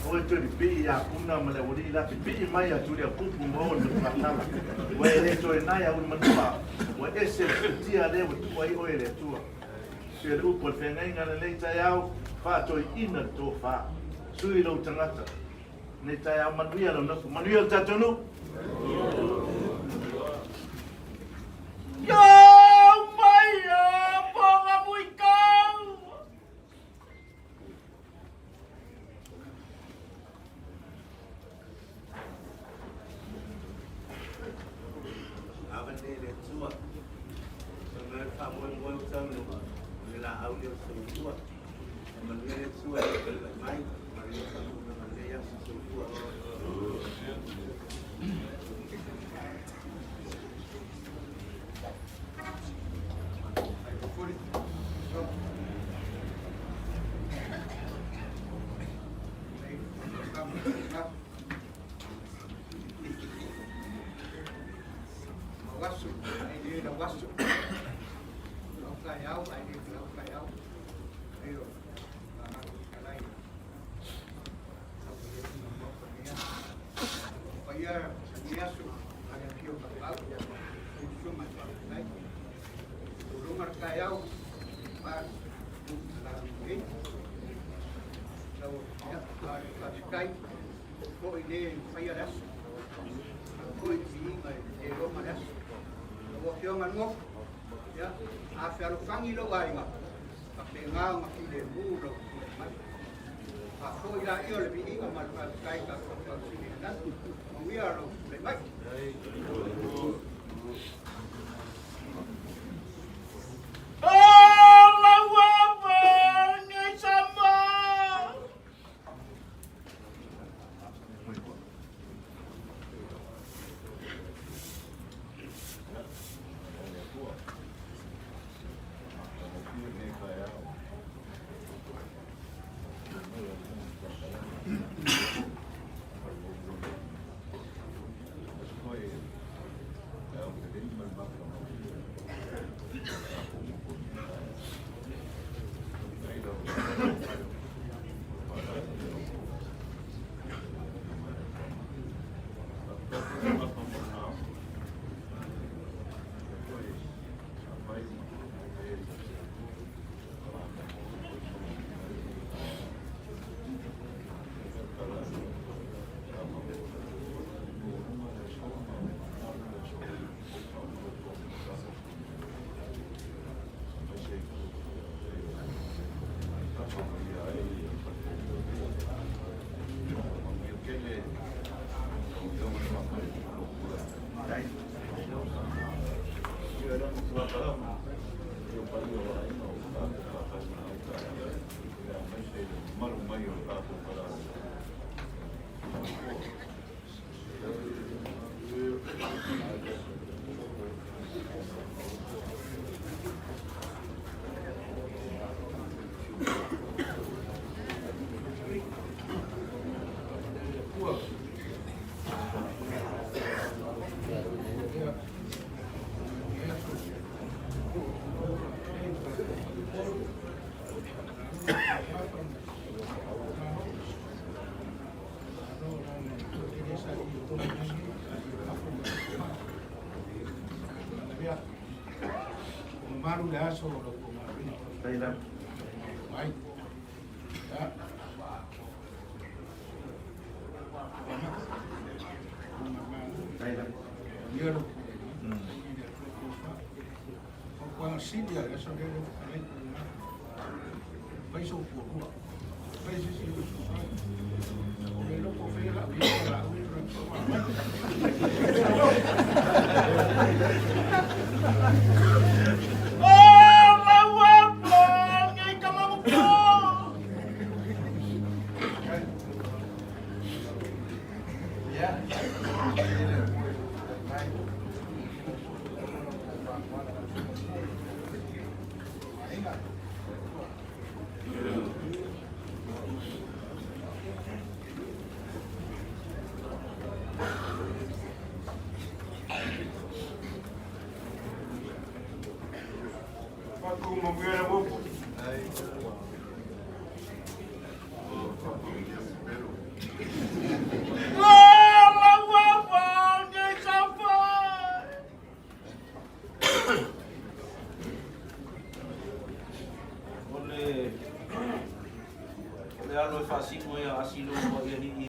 Aua e toe pipii ia Puna ma le aualii la, pipii mai ia Tuliaupupu ma o le Matuatala. Ua e le toe nae Aulumanua, ua ese le futia lea ua tuu ai oe e le Atua. Pei o le upu a le Feagaiga i lenei taeao, faatoeaiina le tofa. Sui lou tagata. Lenei taeao manuia lau nofo. Manuia le tatou nuu. Yo mai a ponga muikau. Ava nei le Atua. Fai mai le faamoemoe o taunuu, o le laau lea o le soifua. Manuia le Atua e le mai, manuia faatulaga lenei aso soifua. Wasu, ai le la wasu. Lau kai au, ai le lau kai au. A fealofani lou aiga, faapena ona filemu lou tulai mai. Faafoi laia o le viiga ma le faafetai i tatou Tausili i le Lagi. Manuia lou tulai mai. Mamalu le aso o lau galuega. Mai. Ya. O le alo e faasino ia asilo